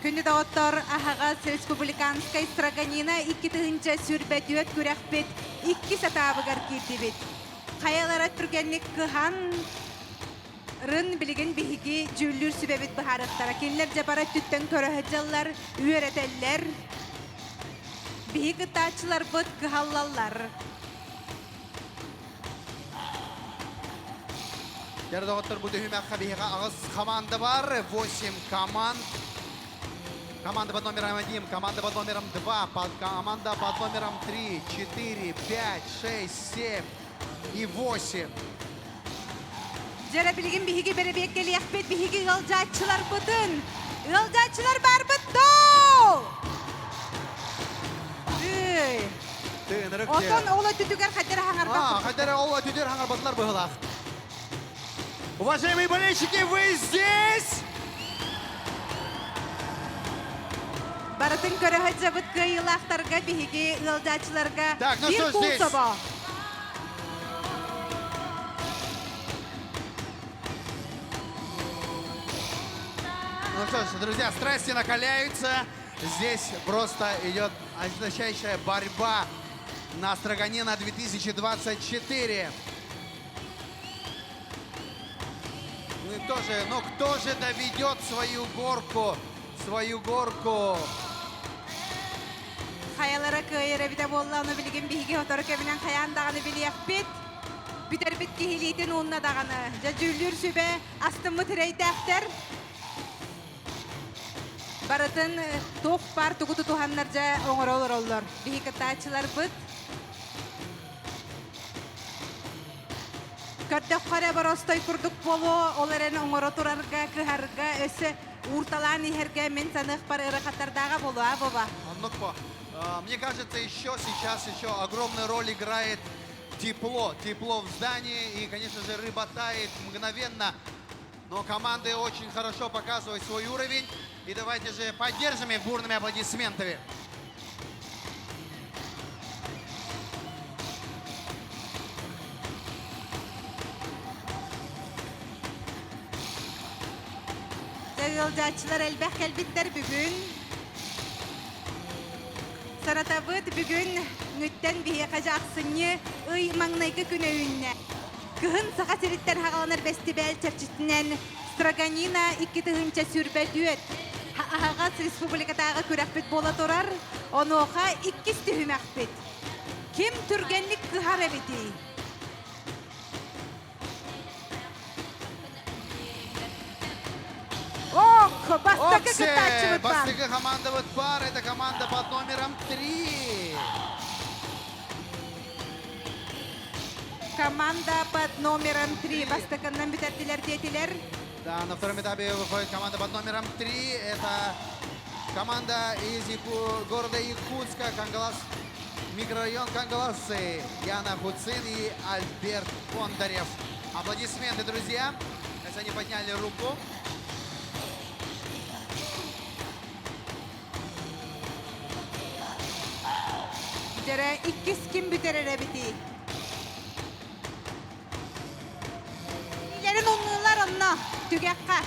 Күндү доҕоттор, аһаҕас республиканскай строганина 2024 күрэхпит иккис этабыгар киирдибит. Хайалара түргэнник кыһан рын билигин биһиги дьүүллүүр сүбэбит быһаарыахтара. Кинилэр дьэ бары өттүттэн көрө сылдьаллар, үөрэтэллэр. Биһиги кыттааччыларбыт кыһаллаллар. Дьэ доҕоттор, бу түһүмэххэ биһиэхэ аҕыс хамаанда бар, 8 команд. Команда под номером 1, команда под номером 2, под, команда под номером 3, 4, 5, 6, 7 и 8. Дьэрэ билигин биһиги бэрэбиэркэлиэхпит, биһиги ыалдьааччыларбытын. Ыалдьааччылар баарбыт доо! Ый. Отон ол өттүтүгэр хайдара хаҥарбат. А, хайдара ол өттүтүгэр хаҥарбатылар быһылаах. Уважаемые болельщики, вы здесь? Барытын көрө сылдьабыт кыайыылаахтарга биһиги ыалдьааччыларга Так, ну биир что куул здесь? собо. Ну что ж, друзья, страсти накаляются. Здесь просто идет ожесточайшая борьба на Строганина 2024. Ну и тоже, ну кто же доведет свою горку, свою горку? Хайалара кыайара эбитэ буолла, ону билигин биһиги сотору кэминэн хайаан даҕаны билиэхпит. Бүтэрбит киһилиитин уунна даҕаны. Дьэ дьүүллүүр сүбэ астыммыт эрэйдээхтэр. Барытын туох баар тугу тутуһаннар дьэ оҥоро олороллор. Биһи кыттааччыларбыт Көрдөххө эрэ боростой курдук буолуо, ол эрэн оҥоро турарга, кыһарга, өссө уурталаан иһэргэ мин саныахпар ыарахаттардааҕа буолуо, а, Вова? Оннук по. Мне кажется, еще сейчас еще огромную роль играет тепло. Тепло в здании и, конечно же, рыба тает мгновенно. Но команды очень хорошо показывают свой уровень. И давайте же поддержим их бурными аплодисментами. Ыалдьааччылар элбэх кэлбиттэр бүгүн. Саратабыт бүгүн нүттэн биһиэхэ ахсынньы ый маҥнайгы күнэ үүннэ. Кыһын Саха сириттэн хаҕаланар бэстибээл чэрчитинэн Строганина 2024 аһаҕас республикатааҕы күрэхпит буола турар. Онуоха иккис түһүмэхпит. Ким түргэнник кыһар эбитий? Ох, бастакы кыттааччыбыт бар. Бастакы командабыт бар. Это команда под номером 3. Команда под номером 3. Бастакыннан бүтэрдилэр диэтилэр. Да, на втором этапе выходит команда под номером 3. Это команда из Яку... города Якутска, Кангалас, микрорайон Кангаласы. Яна Хуцин и Альберт Бондарев. Аплодисменты, друзья. Если они подняли руку. Дьэрэ иккис ким бүтэрэр эбитий? Илэрин умнулар онно түгэххэ.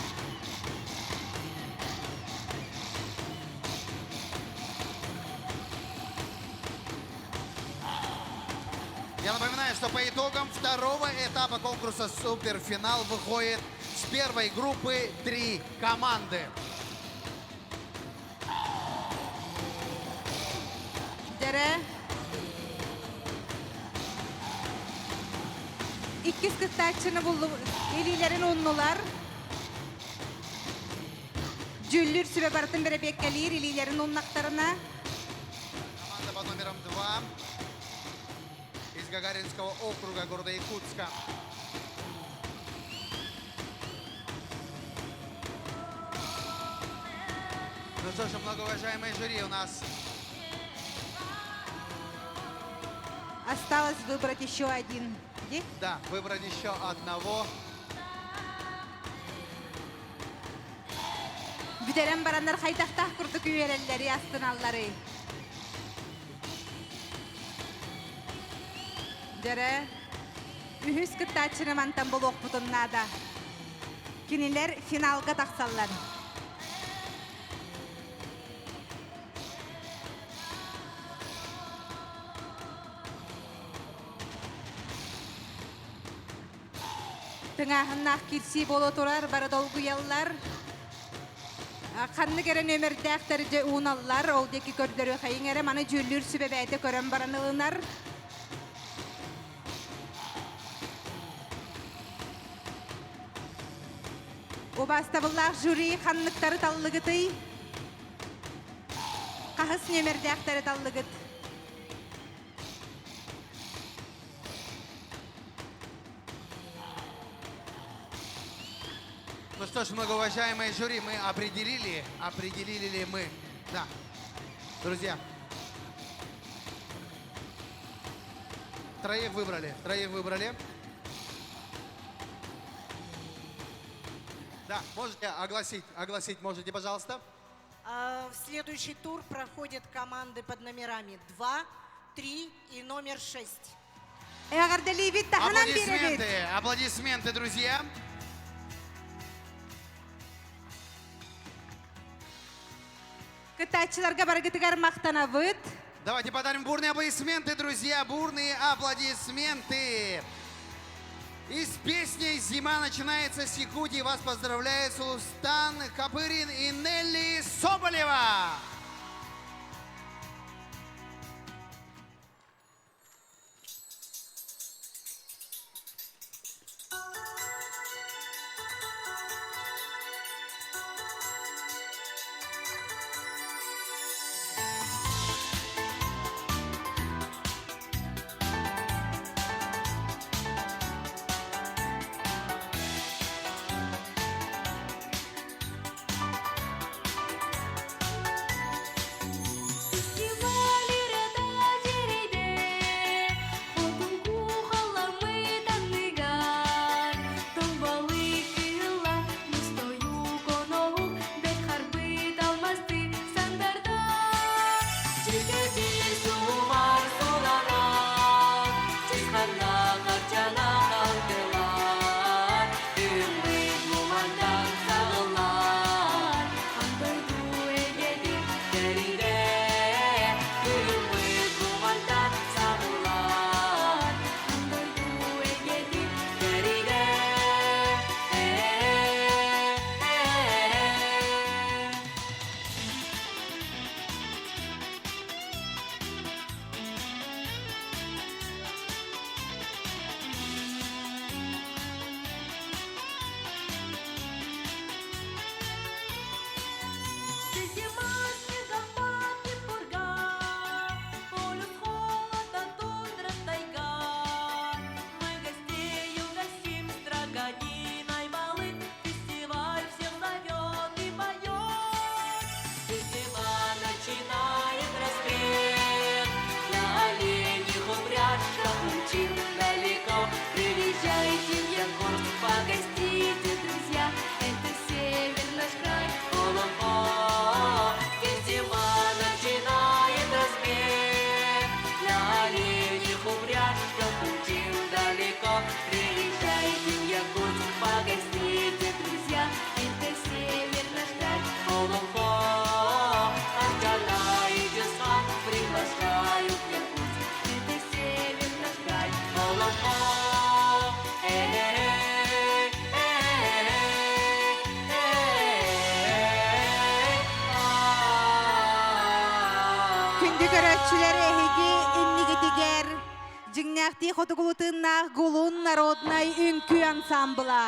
Я напоминаю, что по итогам второго этапа конкурса «Суперфинал» выходит с первой группы три команды. Дьэрэ иккис кыттааччыны буллу илиилэрин ууннулар. Дьүүллүүр сүбэ барытын бэрэбиэккэлиир илиилэрин ууннахтарына. Команда под номером 2 из Гагаринского округа города Якутска. Ну что ж, многоуважаемые жюри, у нас Осталось выбрать еще один. Где? Да, выбрать еще одного. Бүтэрэн бараннар хайдахтаах курдук үөрэллэри астыналлары. Дьэрэ, үһүс кыттааччыны мантан булуохпутун наада. Кинилэр финалга тахсаллар. Тыҥааһыннаах киирсии буола турар, бары долгуйаллар. Ханнык эрэ нүөмэрдээхтэр дьэ ууналлар, ол диэки көрдөрүөхэйиҥ эрэ, маны дьүүллүүр сүбэ бэйэтэ көрөн баран ылынар. Убаастабыллаах жюри ханныктары таллыгытый? Хаһыс нүөмэрдээхтэри таллыгыт? Ну что ж, многоуважаемые жюри, мы определили, определили ли мы, да, друзья, троих выбрали, троих выбрали. Да, можете огласить, огласить можете, пожалуйста. А, В следующий тур проходят команды под номерами 2, 3 и номер 6. Эҕэрдэлиибит таһынан биэрэбит. Аплодисменты, аплодисменты, друзья. Кыттааччыларга барыгытыгар махтанабыт. Давайте подарим бурные аплодисменты, друзья, бурные аплодисменты. И с песней «Зима начинается с Якутии» вас поздравляет Сулустан Копырин и Нелли Соболева. Күндү көрөөччүлэр эһиги иннигитигэр дьиҥнээхтии хотугулутыыннаах Гулун народнай үҥкүү ансамбла.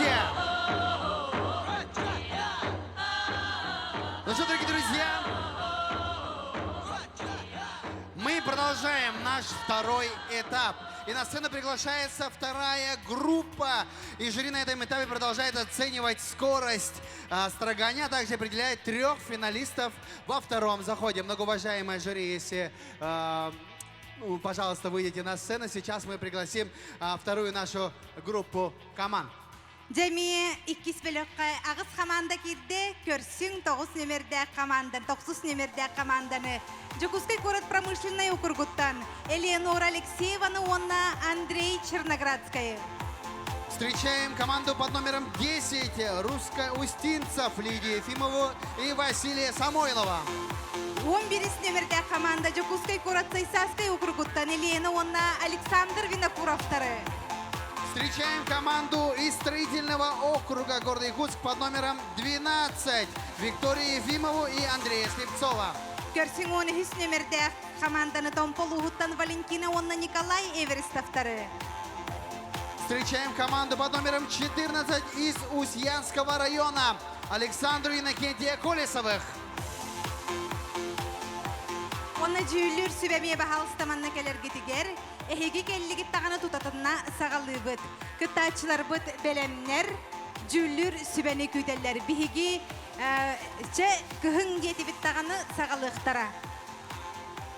друзья! Ну что, дорогие друзья, мы продолжаем наш второй этап. И на сцену приглашается вторая группа. И жюри на этом этапе продолжает оценивать скорость строгания, а также определяет трех финалистов во втором заходе. Многоуважаемое жюри, если, ну, пожалуйста, выйдите на сцену. Сейчас мы пригласим вторую нашу группу команд. Дьэ эмиэ иккис бөлөххө аҕыс хамаанда киирдэ, көрсүҥ тоҕус нүөмэрдээх хамаандан, тохсус нүөмэрдээх хамаанданы Дьокуускай куорат промышленнай округуттан Элеонора Алексееваны уонна Андрей Черноградскайы. Встречаем команду под номером 10 русско-устинцев Лидию Ефимову и Василия Самойлова. 11 нүөмэрдээх хамаанда Дьокуускай куорат Сайсаарскай округуттан Елена уонна Александр Винокуровтары. Встречаем команду из строительного округа города Якутск под номером 12 Викторию Ефимову и Андрея Слепцова. Көрсүҥ 13 нүөмэрдээх хамаанданы Томпо улууһуттан Валентина уонна Николай Эверестовтары. Встречаем команду под номером 14 из Усть-Янского района Александру Иннокентия Колесовых. Онно дьүүллүүр сүбэ эмиэ баһаалыста манна кэлэргитигэр эһиги кэллигит даҕаны тутатына саҕалыыбыт. Кыттааччыларбыт бэлэмнэр, дьүүллүүр сүбэни күүтэллэр. Биһиги чэ кыһын диэтибит даҕаны саҕалыахтара.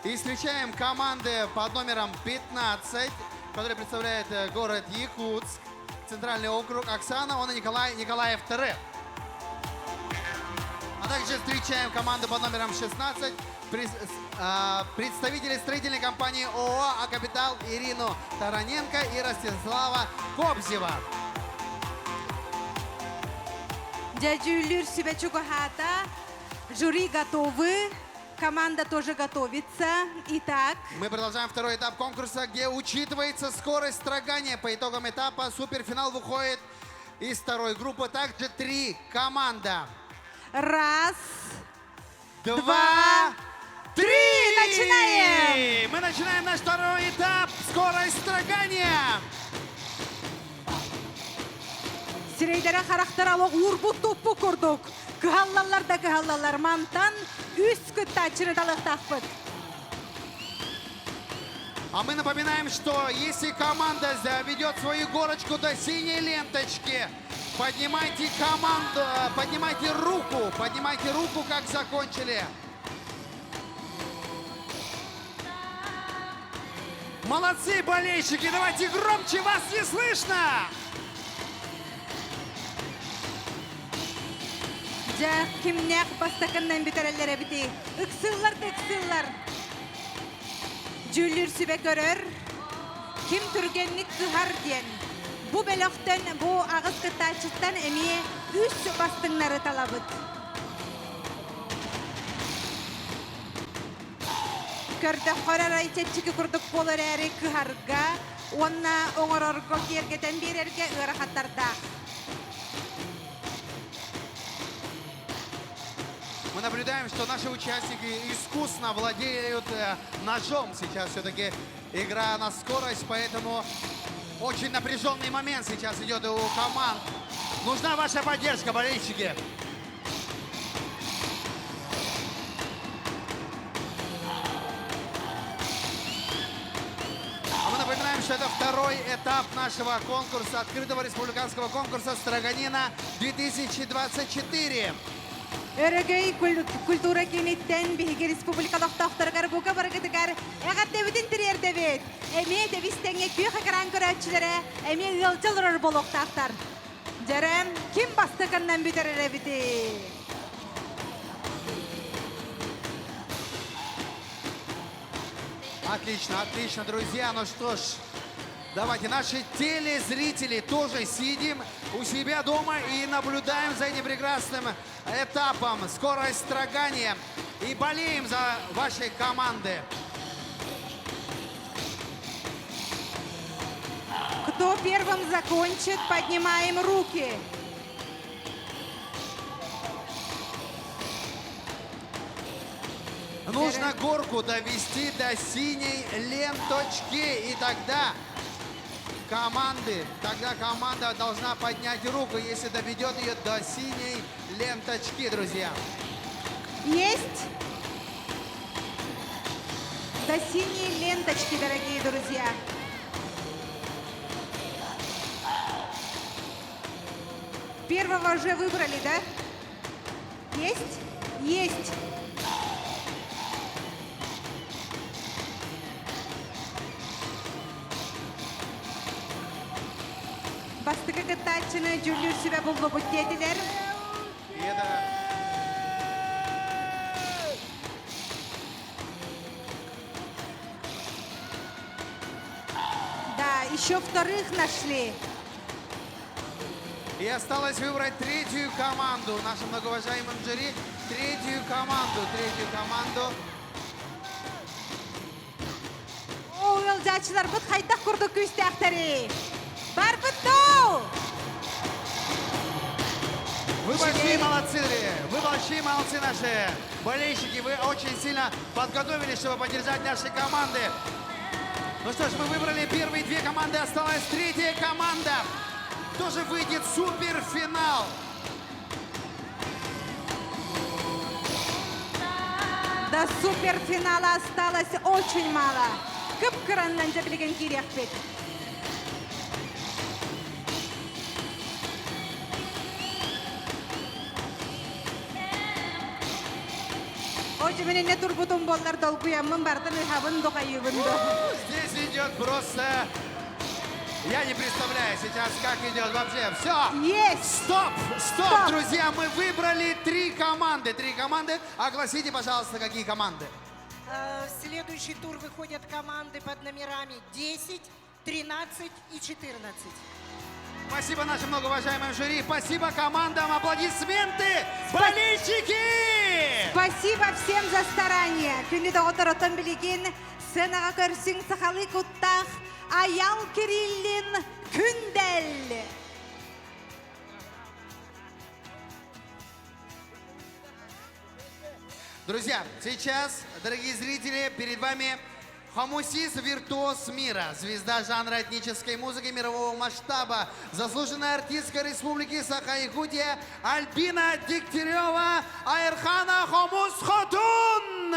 И встречаем команды под номером 15, которая представляет город Якутск, Центральный округ, Оксана, он и Николай Николаев ТР. А также встречаем команду под номером 16, представителей строительной компании ООО «А-Капитал» Ирину Тараненко и Ростислава Кобзева. Дьэ дьүүллүүр сүбэ чугаһаата. Жюри готовы. Команда тоже готовится. Итак. Мы продолжаем второй этап конкурса, где учитывается скорость строгания. По итогам этапа суперфинал выходит из второй группы. Также три команда. Раз, два, два, три! Начинаем! Мы начинаем наш второй этап. Скорость строгания. Сирэйдэрэ харахтара олох уурбут туппут курдук. Кыһаллаллар да кыһаллаллар. Мантан үс кыттааччыны талыахтаахпыт. А мы напоминаем, что если команда доведет свою горочку до синей ленточки, поднимайте команду, поднимайте руку, как закончили. Молодцы, болельщики, давайте громче, вас не слышно! Дьэ, кимнээх бастакыннан бүтэрэллэр эбитий. Ыксыыллар да ыксыыллар. Дьүүллүүр сүбэ көрөр. Ким түргэнник кыһар диэн. Бу бөлөхтөн, бу аҕыс кыттааччыттан эмиэ үс бастыҥнары талабыт. Көрдөххө эрэ чэпчэки курдук буолар эрээри кыһарга уонна оҥорорго киэргэтэн биэрэргэ ыарахаттардаах. Мы наблюдаем, что наши участники искусно владеют ножом. Сейчас все-таки игра на скорость, поэтому очень напряженный момент сейчас идет у команд. Нужна ваша поддержка, болельщики. А мы напоминаем, что это второй этап нашего конкурса, открытого республиканского конкурса «Строганина 2024». Өрөгөй культура кииниттэн биһиги республика олохтоохторугар бука барыгытыгар эҕэрдэбитин тириэрдэбит. Эмиэ тэбис-тэҥҥэ күөх экран көрөөччүлэрэ эмиэ ыалдьа олорор буолуохтаахтар. Дьэрэ, ким бастакыннан бүтэрэр эбитий? Отлично, отлично, друзья. Ну что ж, давайте, наши телезрители тоже сидим у себя дома и наблюдаем за этим прекрасным этапом. Скорость строгания. И болеем за ваши команды. Кто первым закончит, поднимаем руки. Нужно горку довести до синей ленточки, и тогда команды. Тогда команда должна поднять руку, если доведет ее до синей ленточки, друзья. Есть? До синей ленточки, дорогие друзья. Первого уже выбрали, да? Есть? Есть. Бастакы кыттааччыны дьүүллүүр сүбэ буллубут диэтилэр. Да, еще вторых нашли. И осталось выбрать третью команду. Нашим многоуважаемым жюри третью команду. Третью команду. Оо, ыалдьааччыларбыт хайдах курдук күүстээхтэрий. Барбыт дуу! Вы большие молодцы, вы большие молодцы наши болельщики. Вы очень сильно подготовились, чтобы поддержать наши команды. Ну что ж, мы выбрали первые две команды, осталась третья команда. Кто же выйдет в суперфинал? До суперфинала осталось очень мало. Кып-кыранан дьэ билигин киириэхпит. Очуминне турбутум буоллар долгуйаммын бартын ыһабын духайыбын до. Здесь идет просто... Я не представляю сейчас, как идет вообще. Все. Есть. Стоп, стоп, стоп, друзья, мы выбрали три команды. Три команды. Огласите, пожалуйста, какие команды. В следующий тур выходят команды под номерами 10, 13 и 14. Спасибо нашим многоуважаемым жюри. Спасибо командам. Аплодисменты, болельщики! Спасибо всем за старание. Күндү доҕоттор оттон билигин сценаҕа көрсүҥ сахалыы куттаах Айал Кириллин Күндэл. Друзья, сейчас, дорогие зрители, перед вами Хомусист виртуоз мира, звезда жанра этнической музыки мирового масштаба, заслуженная артистка Республики Саха-Якутия Альбина Дегтярева, Айрхана Хомус Хотун!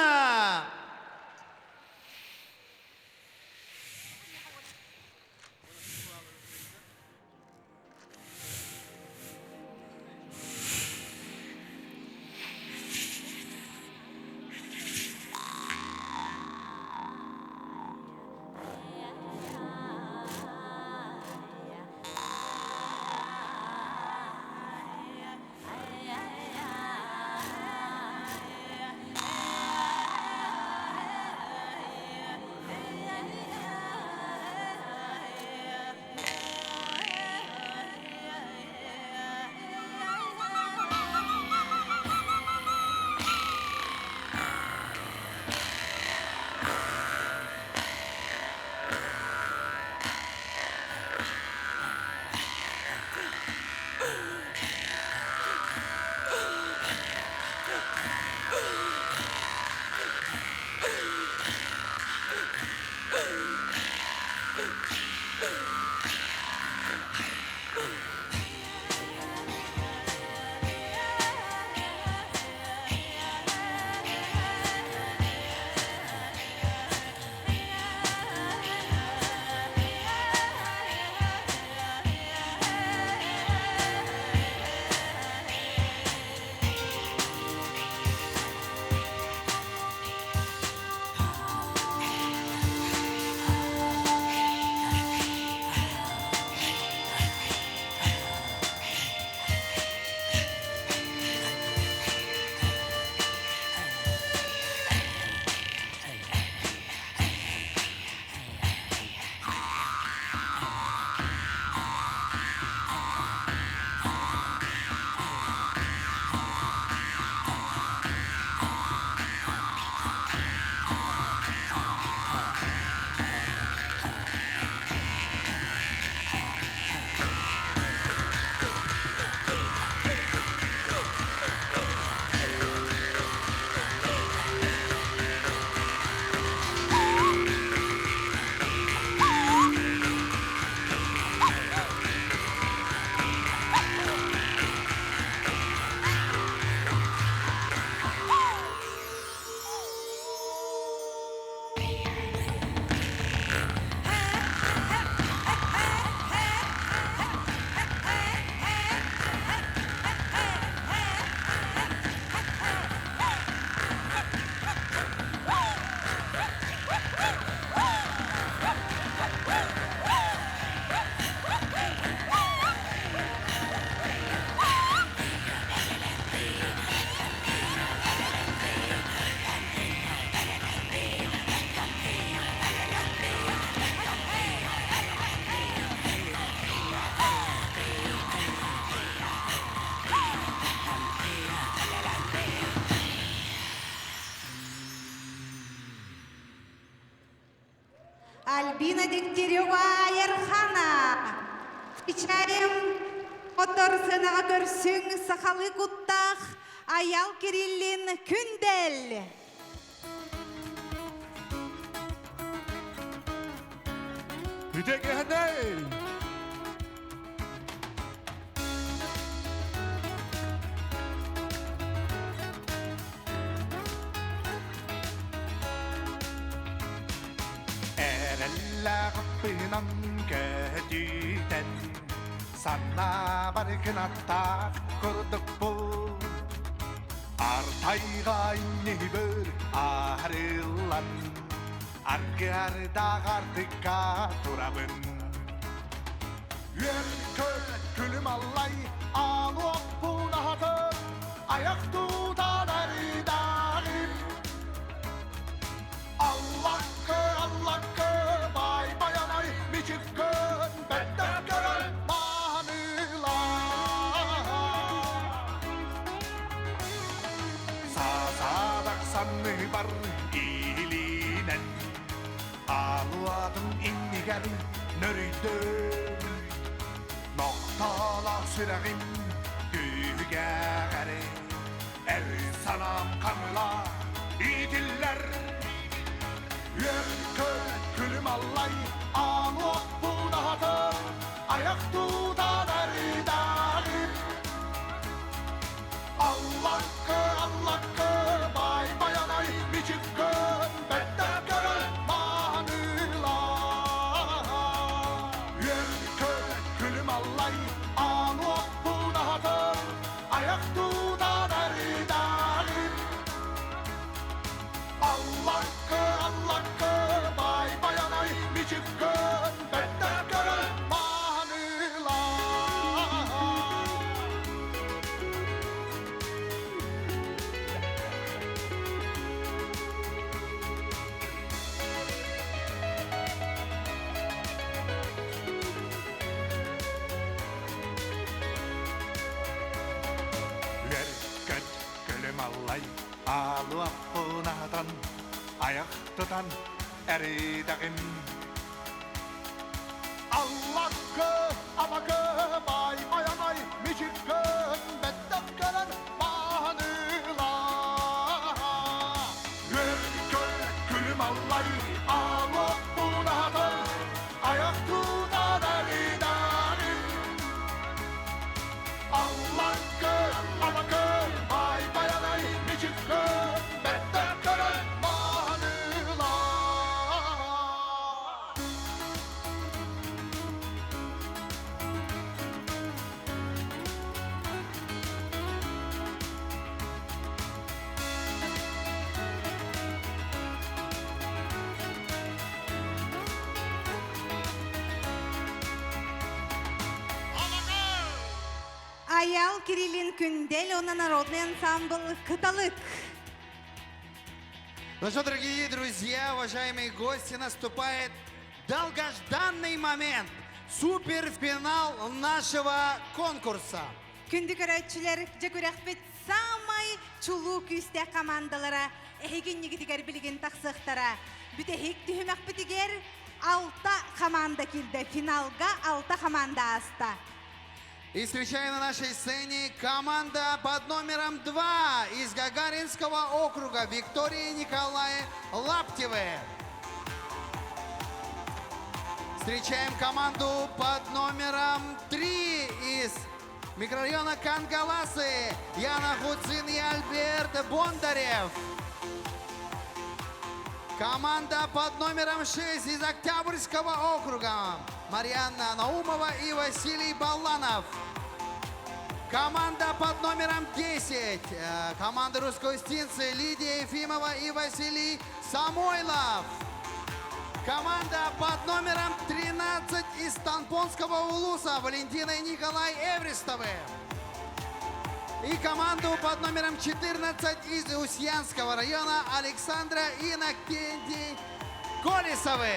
Альбина Дегтярева Айархана. Встречаем Отор сыанаҕа көрсүҥ сахалыы куттаах Аял Кириллин Күндэл. Үтэгэһэнэй! Эрэллээх аппынан көтүтэн санаабар кынаттаах курдукпун Артайга иннибэр арыллан аргыардаах артыкка турабын Үөр-көт күлүм аллай аалуоппун аһатан аяк тутан арыдаагым Аллаккы, аллаккы, бай баянай, мичиккөн, бэттэх көрөн, мааныла. Саасаадах санныбар илинэн, алуадым иннигэр нөрүйдüm. Нохтолох сүрэҕим күүһүгэр эр санаам хаҥыла иитиллэр. Үөр-көт күлүм аллай аалуоппун аһатан аяк тутан арыдаагым. Аллаккы, аллаккы, бай баянай, мичиккөн, бэттэх көрөн, мааныла. Үөр-көт күлүм аллай аалуоппун аһатан аяк тутан арыдаагым. Аллаккы, аллаккы, бай баянай, мичиккөн, бэттэх көрөн, мааныла. Үөр-көт күлүм аллай аалуаппунатан аяк тутан эридэҕим. Аллаккы, абакы, бай баянай, мичиккөн, бэттэх көрөн, мааныла. Үөр-көт күлүм аллай аалуаппунатан аяк тутан эридэҕим. Аллаккы, абакы, бай баянай, мичиккөн, бэттэх көрөн, мааныла. Аял Кириллин Күндэл, уонна народный ансамбль Кыталык. Ну что, дорогие друзья, уважаемые гости, наступает долгожданный момент. Суперфинал нашего конкурса. Күндү көрөөччүлэр дьэ күрэхпит саамай чулуу күүстээх командалара эһиги иннигитигэр билигин тахсыахтара. Бүтэһик түһүмэхпитигэр алта команда киирдэ. Финалга алта команда ааста. И встречаем на нашей сцене команда под номером 2 из Гагаринского округа Виктория и Николай Лаптевы. Встречаем команду под номером 3 из микрорайона Кангаласы Яна Хуцин и Альберт Бондарев. Команда под номером 6 из Октябрьского округа Марианна Наумова и Василий Баланов. Команда под номером 10. Команда Русской-Устинцы Лидия Ефимова и Василий Самойлов. Команда под номером 13 из Томпонского улуса Валентина и Николай Эвристовы. И команду под номером 14 из Усть-Янского района Александра и Иннокентий Колесовы.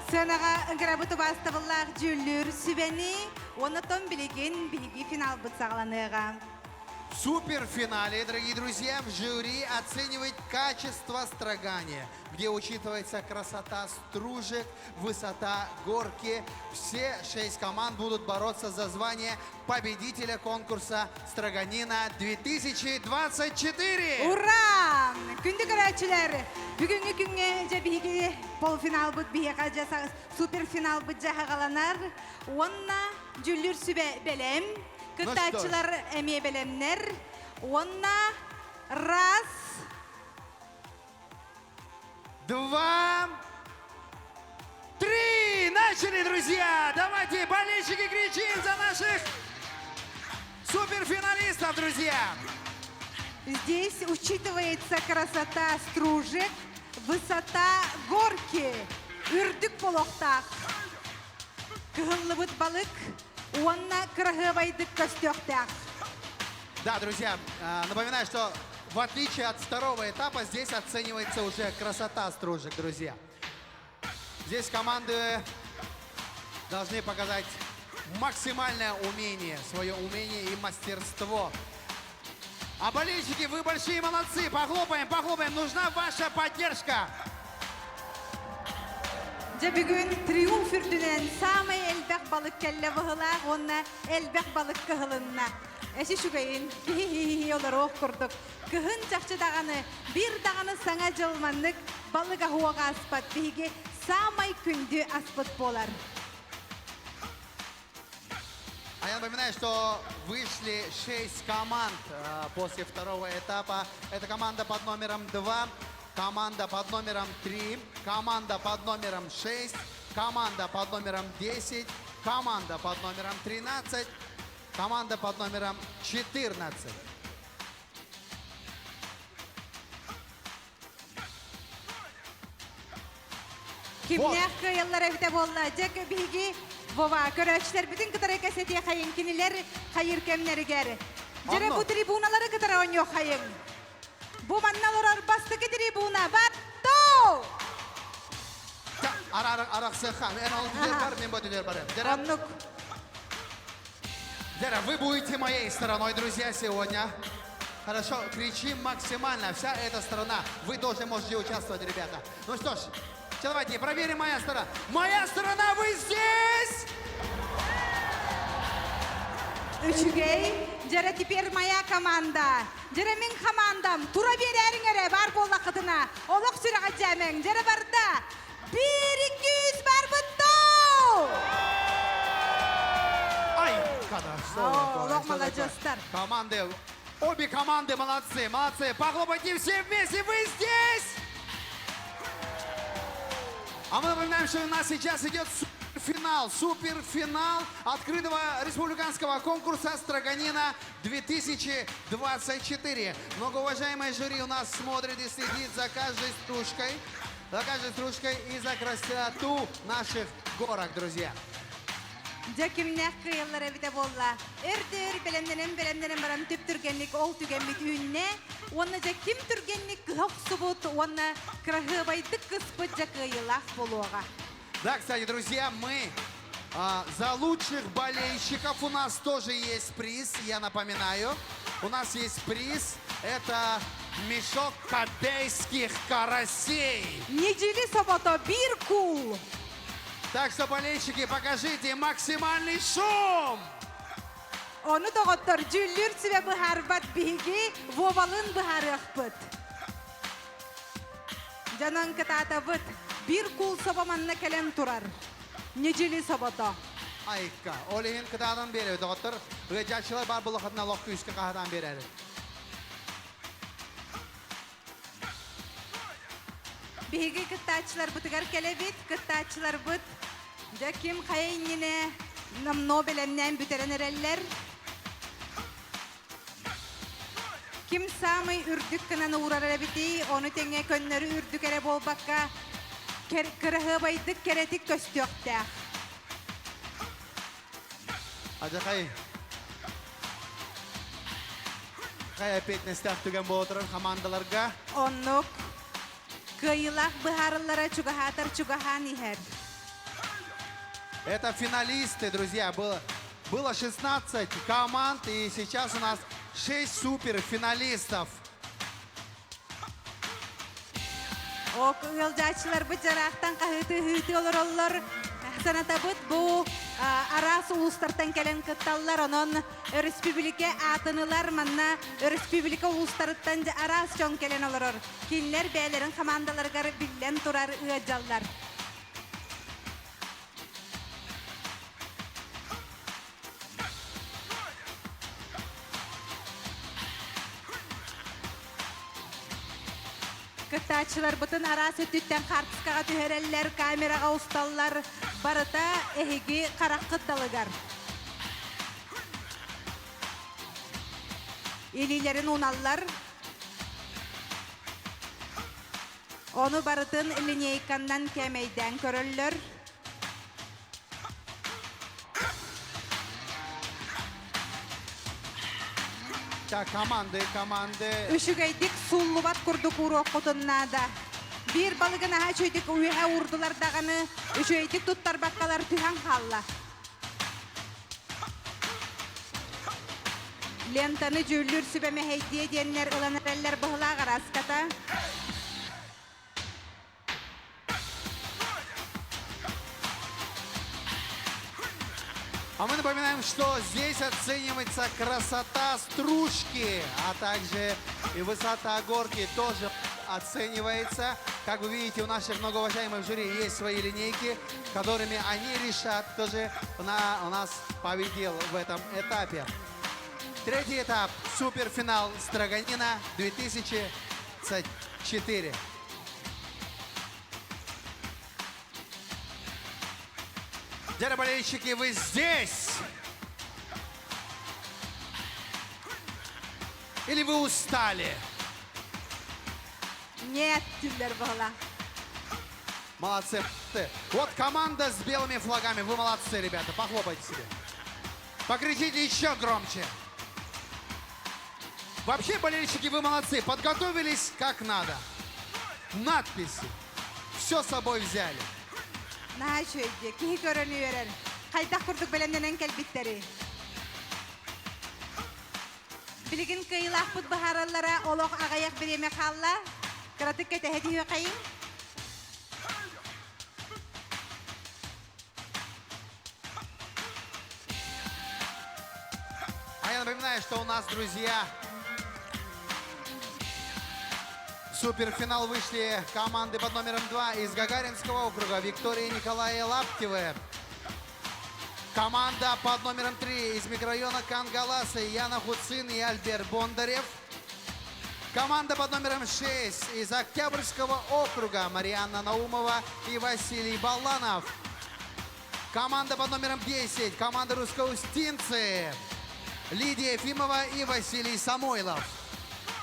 Сыанаҕа ыҥырабыт убаастабыллаах дьүүллүүр сүбэни, онтон билигин биһиги финалбыт саҕаланыаҕа. В суперфинале, дорогие друзья, в жюри оценивает качество строгания, где учитывается красота стружек, высота горки. Все шесть команд будут бороться за звание победителя конкурса «Строганина 2024». Ура! Күндү көрөөччүлэр, бүгүҥҥү күҥҥэ дьэ биһиги полуфиналбыт биһиэхэ дьэ суперфиналбыт дьэ саҕаланар. Уонна дьүүллүүр сүбэ бэлэм, кыттааччылар эмиэ бэлэмнэр. Уонна раз, Два, три! Начали, друзья! Давайте, болельщики, кричим за наших суперфиналистов, друзья! Здесь учитывается красота стружек, высота горки, үрдүк буолуохтаах. Кыһыллыбыт балык уонна кыраһыабайдык көстүөхтээх. Да, друзья, напоминаю, что в отличие от второго этапа, здесь оценивается уже красота стружек, друзья. Здесь команды должны показать максимальное умение, свое умение и мастерство. А болельщики, вы большие молодцы. Похлопаем, похлопаем. Нужна ваша поддержка. Дьэ бүгүн триумф үрдүнэн саамай элбэх балык кэллэ быһыылаах уонна элбэх балык кыһылынна. Эчи үчүгэйин, киһи олоруох курдук. Кыһын чахчы даҕаны, биир даҕаны саҥа дьыл маннык балык аһуоҕа аспат биһиги саамай күндү аспыт буолар. А я напоминаю, что вышли шесть команд после второго этапа. Это команда под номером 2, команда под номером 3, команда под номером 6, команда под номером 10, команда под номером 13, команда под номером 14. Кимнээх кыайаллар эбитэ буолла. Дьэ биһиги Вова көрөөччүлэрбитин кытары кэсэтиэхэйин кинилэр хайыр кэмнэригэр. Дьэрэ бу трибуналары кытары оонньуоххайыҥ. Бу манна олорор бастакы трибуна Баттоо! Арахсыха. Эн ол бар, мен бу бар. Оннук. Дьэ, вы будете моей стороной, друзья, сегодня. Хорошо, кричим максимально. Вся эта сторона. Вы тоже можете участвовать, ребята. Ну что ж, давайте проверим моя сторона. Моя сторона, вы здесь? Үчүгэй, дьэ теперь моя команда. Дьэ мин командам. Тура биэриҥ эрэ баар буоллаххытына. Олох сүрэҕэлдьээмэҥ. Дьэ барда. Биир икки үс баарбыт дуо! Ай, когда, что такое? Олох Что такое? маладьыастар. Команды, обе команды молодцы, молодцы. Похлопайте все вместе, вы здесь! А мы напоминаем, что у нас сейчас идет суперфинал, суперфинал открытого республиканского конкурса «Строганина 2024». Многоуважаемое жюри у нас смотрит и следит за каждой стружкой, за каждой стружкой и за красоту наших горок, друзья. Дьэ кимнээх кыайаллар эбитэ буолла. Өр-өр бэлэмнэнэн бэлэмнэнэн баран түп-түргэнник ол түгэммит үүннэ. Уонна дьэ ким түргэнник кыһа охсубут, уонна кыраһыабайдык кыспыт дьэ кыайыылаах буолуоҕа. Да, кстати, друзья, мы за лучших болельщиков у нас тоже есть приз, я напоминаю. У нас есть приз, это мешок кобейских карасей. Ньидьили собото биир куул. Так что, болельщики, покажите максимальный шум! Ону доҕоттор дьүүллүүр сүбэ быһаарбат биһиги Вовалыын быһаарыахпыт. Дьонон кытаатабыт биир куул собо манна кэлэн турар. Ньидьили собото. Айка, ол иһин кытаатан биэрэбит, доҕоттор. Ыалдьааччылар баар буоллаххытына олох күүскэ хаһыытаан биэрээриҥ. Биһиги кыттааччыларбытыгар кэлэбит, кыттааччыларбыт дьэ ким хайа иннинэ номнуо бэлэмнээн бүтэрэн эрэллэр. Ким саамай үрдүк гынан уурар эбитий, ону тэҥэ көннөрү үрдүк эрэ буолбакка, кыраһыабайдык кэрэтик көстүөхтээх. Адьахай. Хай опять түгэн буола турар командаларга. Оннук кыайыылаах быһаарыллара чугаһаатар чугаһаан иһэр. Это финалисты, друзья. Было 16 команд, и сейчас у нас 6 суперфиналистов. Ок ыалдьааччыларбыт дьараахтан хаһыытыы-ыһыытыы олороллор. Санатабыт бу араас улуустартан кэлэн кытталлар. Онон өрөспүүбүлүкэ аатын ылар. Манна өрөспүүбүлүкэ улуустарыттан араас дьон кэлэн олорор. Кинилэр бэйэлэрин хамаандаларыгар биллэн турар ыалдьаллар. Кыттааччыларбытын араас өттүттэн хаартыскаҕа түһэрэллэр, камераҕа усталлар. Барыта эһиги хараххыт далыгар. Илиилэрин ууналлар. Ону барытын линейканнан кээмэйдээн көрөллөр. Так, команды, команды. Үчүгэйдик сууллубат курдук ууруоххутун наада. Биир балыгын аһа үчүгэйдик үөһэ уурдулар даҕаны, үчүгэйдик туттарбаккалар түһэн хаалла. Лентаны дьүүллүүр сүбэ мэһэйдиэ диэннэр ылан эрэллэр быһылаах араската. А мы напоминаем, что здесь оценивается красота стружки, а также и высота горки тоже оценивается. Как вы видите, у наших многоуважаемых жюри есть свои линейки, которыми они решат, кто же на, у нас победил в этом этапе. Третий этап – суперфинал Строганина 2004. Дорогие болельщики, вы здесь? Или вы устали? Нет, дииллэр буолла. Молодцы. Вот команда с белыми флагами. Вы молодцы, ребята. Похлопайте себе. Покричите еще громче. Вообще, болельщики, вы молодцы. Подготовились как надо. Надписи. Все с собой взяли. Наһаа үчүгэй, киһи көрөн үөрэр. Хайдах курдук бэлэмнэнэн кэлбиттэрий. Билигин кыайыылаахпыт быһаараллара олох аҕыйах бириэмэ хаалла. Кыратык кэтэһэ түһүөххэйиҥ. А я напоминаю, что у нас, друзья, в суперфинал вышли команды под номером 2 из Гагаринского округа Виктория и Николая Лаптевы. Команда под номером 3 из микрорайона Кангаласа Яна Хуцин и Альберт Бондарев. Команда под номером 6 из Октябрьского округа Марианна Наумова и Василий Баланов. Команда под номером 10, команда «Русскоустинцы» Лидия Ефимова и Василий Самойлов.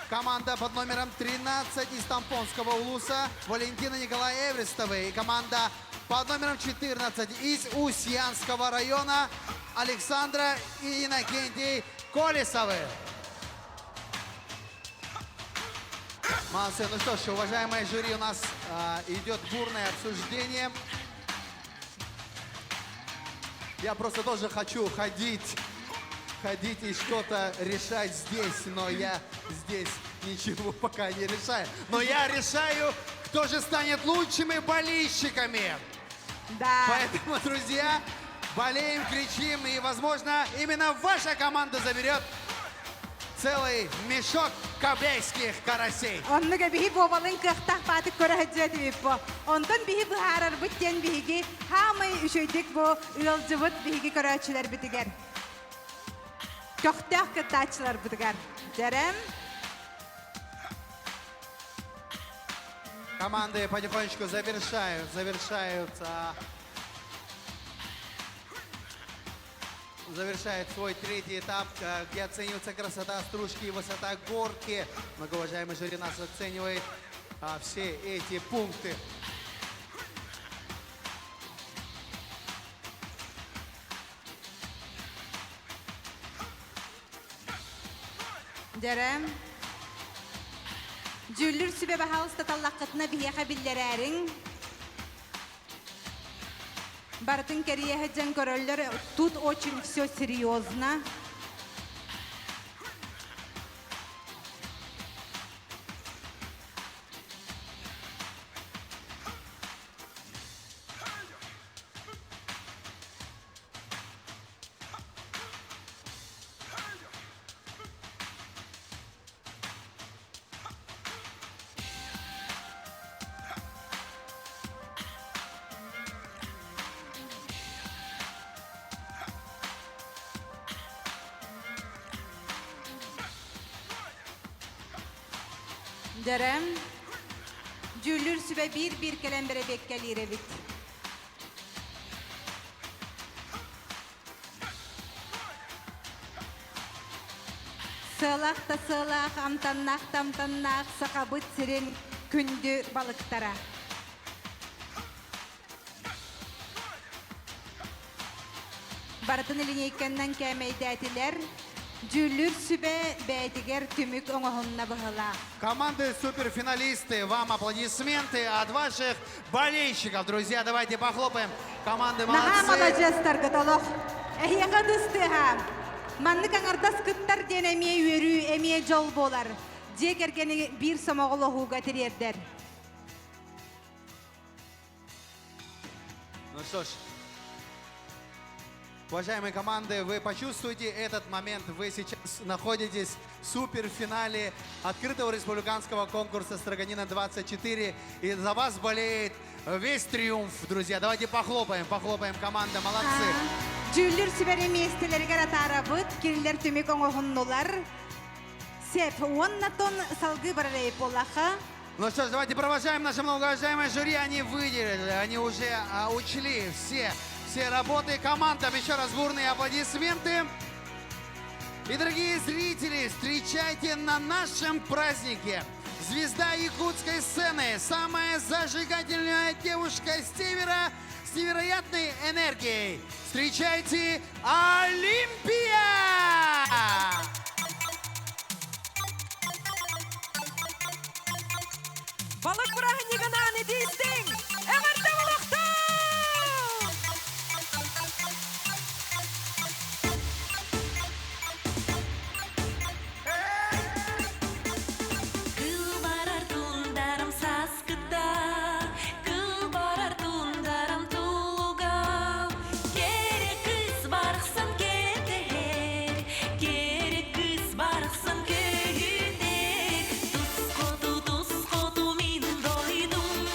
Команда под номером 13 из Томпонского улуса Валентина Николай Эвристовой. И команда под номером 14 из Усьянского района Александра и Иннокентий Колесовы. Молодцы. Ну что ж, уважаемое жюри, у нас идет бурное обсуждение. Я просто тоже хочу ходить, ходить и что-то решать здесь, но я здесь ничего пока не решаю. Но я решаю, кто же станет лучшими болельщиками. Да. Поэтому, друзья, болеем, кричим, и, возможно, именно ваша команда заберет целый мешок кобяйских карасей. Оннуга биһи буобалын кыахтаах баатык көрө сылдьыбыт бу. Онтон биһи быһаарарбыт диэн биһиги хаамай үчүгэйдик бу ыалдьыбыт биһиги көрөөччүлэрбитигэр. Көхтөөх кыттааччыларбытыгар. Дьэрэм. Команды потихонечку завершают, завершают, завершает свой третий этап, где оценивается красота стружки и высота горки. Многоуважаемый жюри нас оценивает все эти пункты. Дьэрэм. Дьүүллүүр сүбэ баһаалыста таллаххытына биһиэхэ биллэрээриҥ. Барытын кэрийэ сылдьан көрөллөр. Тут очень все серьезно. Дьэрэ, дьүүллүүр сүбэ биир-биир кэлэн бэрэбиэккэлиир эбит. Сыалаах да сыалаах, амтаннаах да амтаннаах Сахабыт сирин күндү балыктара. Барытын линейкэннэн кээмэйдээтилэр. Дьүүллүүр сүбэ бэйэтигэр түмүк оҥоһунна быһыылаах. Команды суперфиналисты, вам аплодисменты от ваших болельщиков. Друзья, давайте похлопаем. Команды Наһаа молодцы. маладьыастаргыт олох. Эһиэхэ ытыстыаһа. Маннык аҥардас кыттар диэн эмиэ үөрүү, эмиэ дьол буолар. Дьиэ кэргэни биир сомоҕолоһууга тириэрдэр. Ну что ж, уважаемые команды, вы почувствуете этот момент. Вы сейчас находитесь в суперфинале открытого республиканского конкурса «Строганина-24». И за вас болеет весь триумф, друзья. Давайте похлопаем, похлопаем команда, молодцы. Дьүүллүүр сүбэ миэстэлэригэр атаарабыт, кинилэр түмүк оҥоһуннулар. Сөп, уонна тон салгыы барар буоллаха. Ну что ж, давайте провожаем наше многоуважаемое жюри. Они выделили, они уже учли все работы. Командам еще раз бурные аплодисменты. И, дорогие зрители, встречайте на нашем празднике звезда якутской сцены, самая зажигательная девушка севера с невероятной энергией. Встречайте Олимпия! Балык бырааһынньыгынан итии-истиҥ! Эҕэрдэ буолуохтун! Кыл барар тундарым саскыта, кыл барар тундарым тулуга. Кэрэ кыыс барахсан кэтэһэр, кэрэ кыыс барахсан көһүтэр. Тус хоту, тус хоту мин дойдум,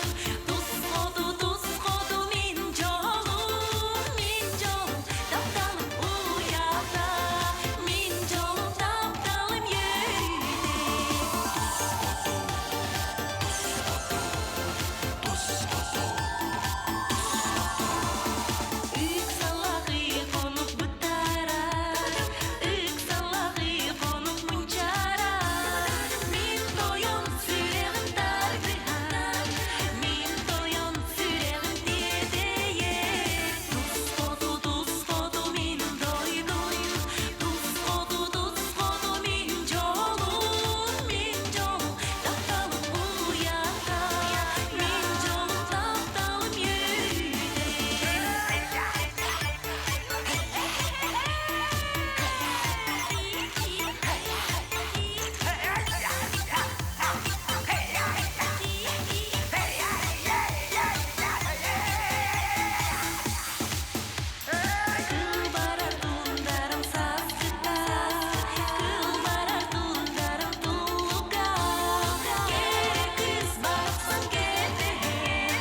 тус хоту, тус хоту мин дьолум, мин дьолум тапталым уйата, мин дьолум тапталым үөрүүтэ. Ыксалаҕы хонук бытаарар, ыксалаҕы хонук мунчаарар. Мин тойон сүрэҕим тардыһар, мин тойон сүрэҕим тиэтэйэр. Тус хоту, тус хоту мин дойдум, тус хоту, тус хоту мин дьолум, мин дьолум тапталым уйата, мин дьолум тапталым үөрүүтэ. Кыл барар тундарым саскыта, кыл барар тундарым тулуга. Кэрэ кыыс барахсан кэтэһэр,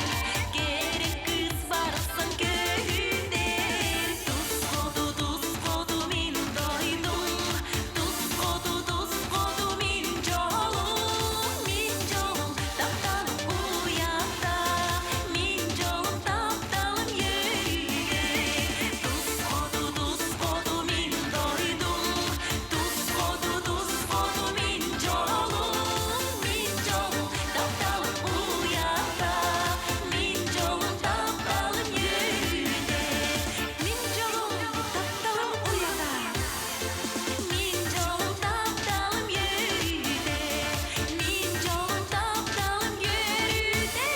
кэрэ кыыс барахсан көһүтэр. Тус хоту, тус хоту мин дойдум, тус хоту, тус хоту мин дьолум, мин дьолум тапталым уйата, мин дьолум тапталым үөрүүтэ. Тус хоту, тус хоту мин дойдум, тус хоту, тус хоту мин дьолум, мин дьолум тапталым уйата, мин дьолум тапталым үөрүүтэ. Мин дьолум тапталым уйата, мин дьолум тапталым үөрүүтэ, мин дьолум тапталым үөрүүтэ.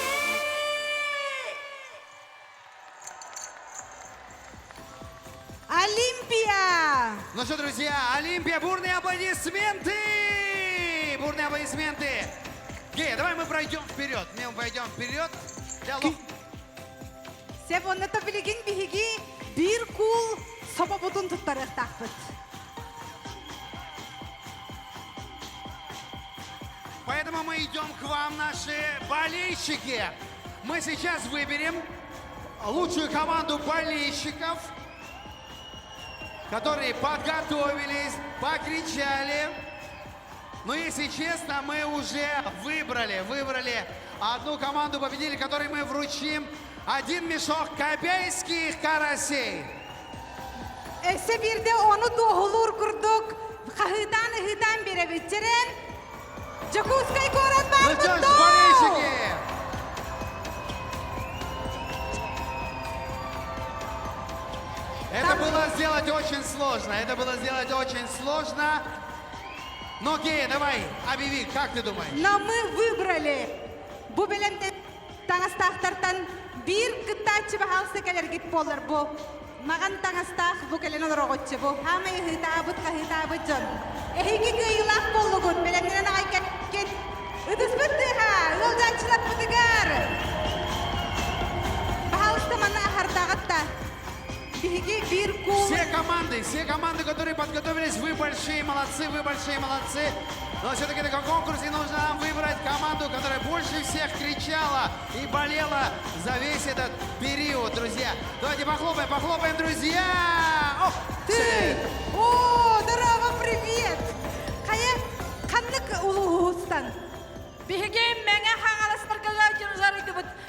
Олимпия! Ну что, друзья, Олимпия, бурные аплодисменты! Бурные аплодисменты! Гея, давай мы пройдем вперед. Мы пойдем вперед. Для лох- Сөп онно билигин биһиги биир куул собобутун туттарыахтаахпыт. Поэтому мы идем к вам, наши болельщики. Мы сейчас выберем лучшую команду болельщиков, которые подготовились, покричали. Но если честно, мы уже выбрали, выбрали одну команду победителей, которой мы вручим один мешок кобейских карасей. Өссө биирдэ ону туоһулуур курдук хаһыытаан-ыһыытаан биэрэбит. Дьэрэн, Дьокуускай куорат Ну что ж, баарбыт болельщики! Это было сделать очень сложно. Это было сделать очень сложно. Ну окей, давай, объяви, как ты думаешь? Но мы выбрали бу бэлэмтэ таҥастаахтартан биир кыттааччы баһаалыста кэлэргит буоллар бу маҕан таҥастаах бу кэлэн олороҕуччу бу хаамай ыһыытаабыт хаһыытаабыт дьон эһиги кыайыылаах буоллугут бэлэмнэнэн аҕай кэккит ытыспыт тыаһа ыалдьааччыларбытыгар баһаалыста манна аһардаҕыт да биһиги биир куул Все команды, которые подготовились, вы большие молодцы, вы большие молодцы. Но все-таки на конкурсе нужно нам выбрать команду, которая больше всех кричала и болела за весь этот период, друзья. Давайте похлопаем, похлопаем, друзья! Ох, Ты! О, здорово, привет! Хайа, ханнык улуустан? Биһиги Мэҥэ Хаҥаластарга ыалдьан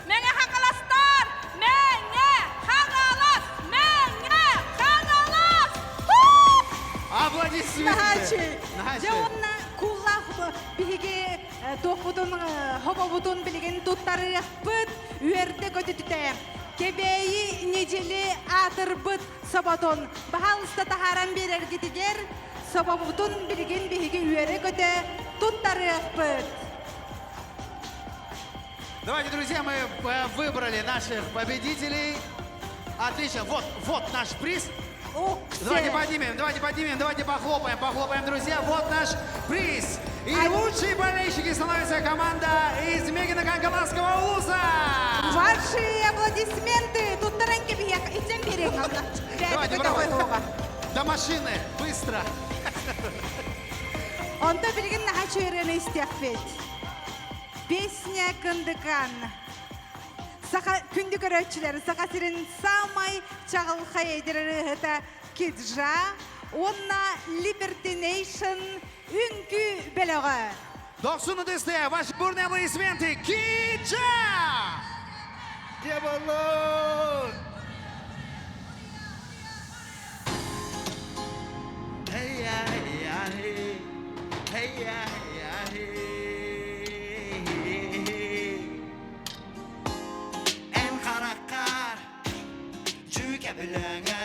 Мэҥэ Хаҥаластар! Мэҥэ Хаҥалас! Мэҥэ Хаҥалас! Аплодисменты! Наһааччы. Наһааччы. Дьэ уонна куллаах биһиги туохпутун хобобутун билигин туттарыахпыт үөрдэ көтүтүтэ. Кэбээйи недели аатырбыт соботун баһаалыста таһааран биэрэргитигэр собобутун билигин биһиги үөрэ-көтө туттарыахпыт. Давайте, друзья, мы выбрали наших победителей. Отлично, вот, вот наш приз. Давайте поднимем, давайте поднимем, давайте похлопаем, похлопаем, друзья. Вот наш приз. И лучшие болельщики становится команда из Мегино-Кангаласского улуса. Ваши аплодисменты! Туттаран кэбиһиэх, итен берең Давайте, браво. До машины, быстро. Онто билигин наһаа үчүгэй истиэхпит. Песня Кындыкан. Саха күндү көрөөччүлэр, Саха сирин самай чаҕылхай эдэр ырыаһыта Киджа уонна Liberty Nation үҥкүү бөлөҕө. Дохсун ытыс, ваши бурные аплодисменты. Киджа! Дьяволор! Hey, hey, hey, hey, hey, hey. Эн хараххар дьүкэ билэҥэ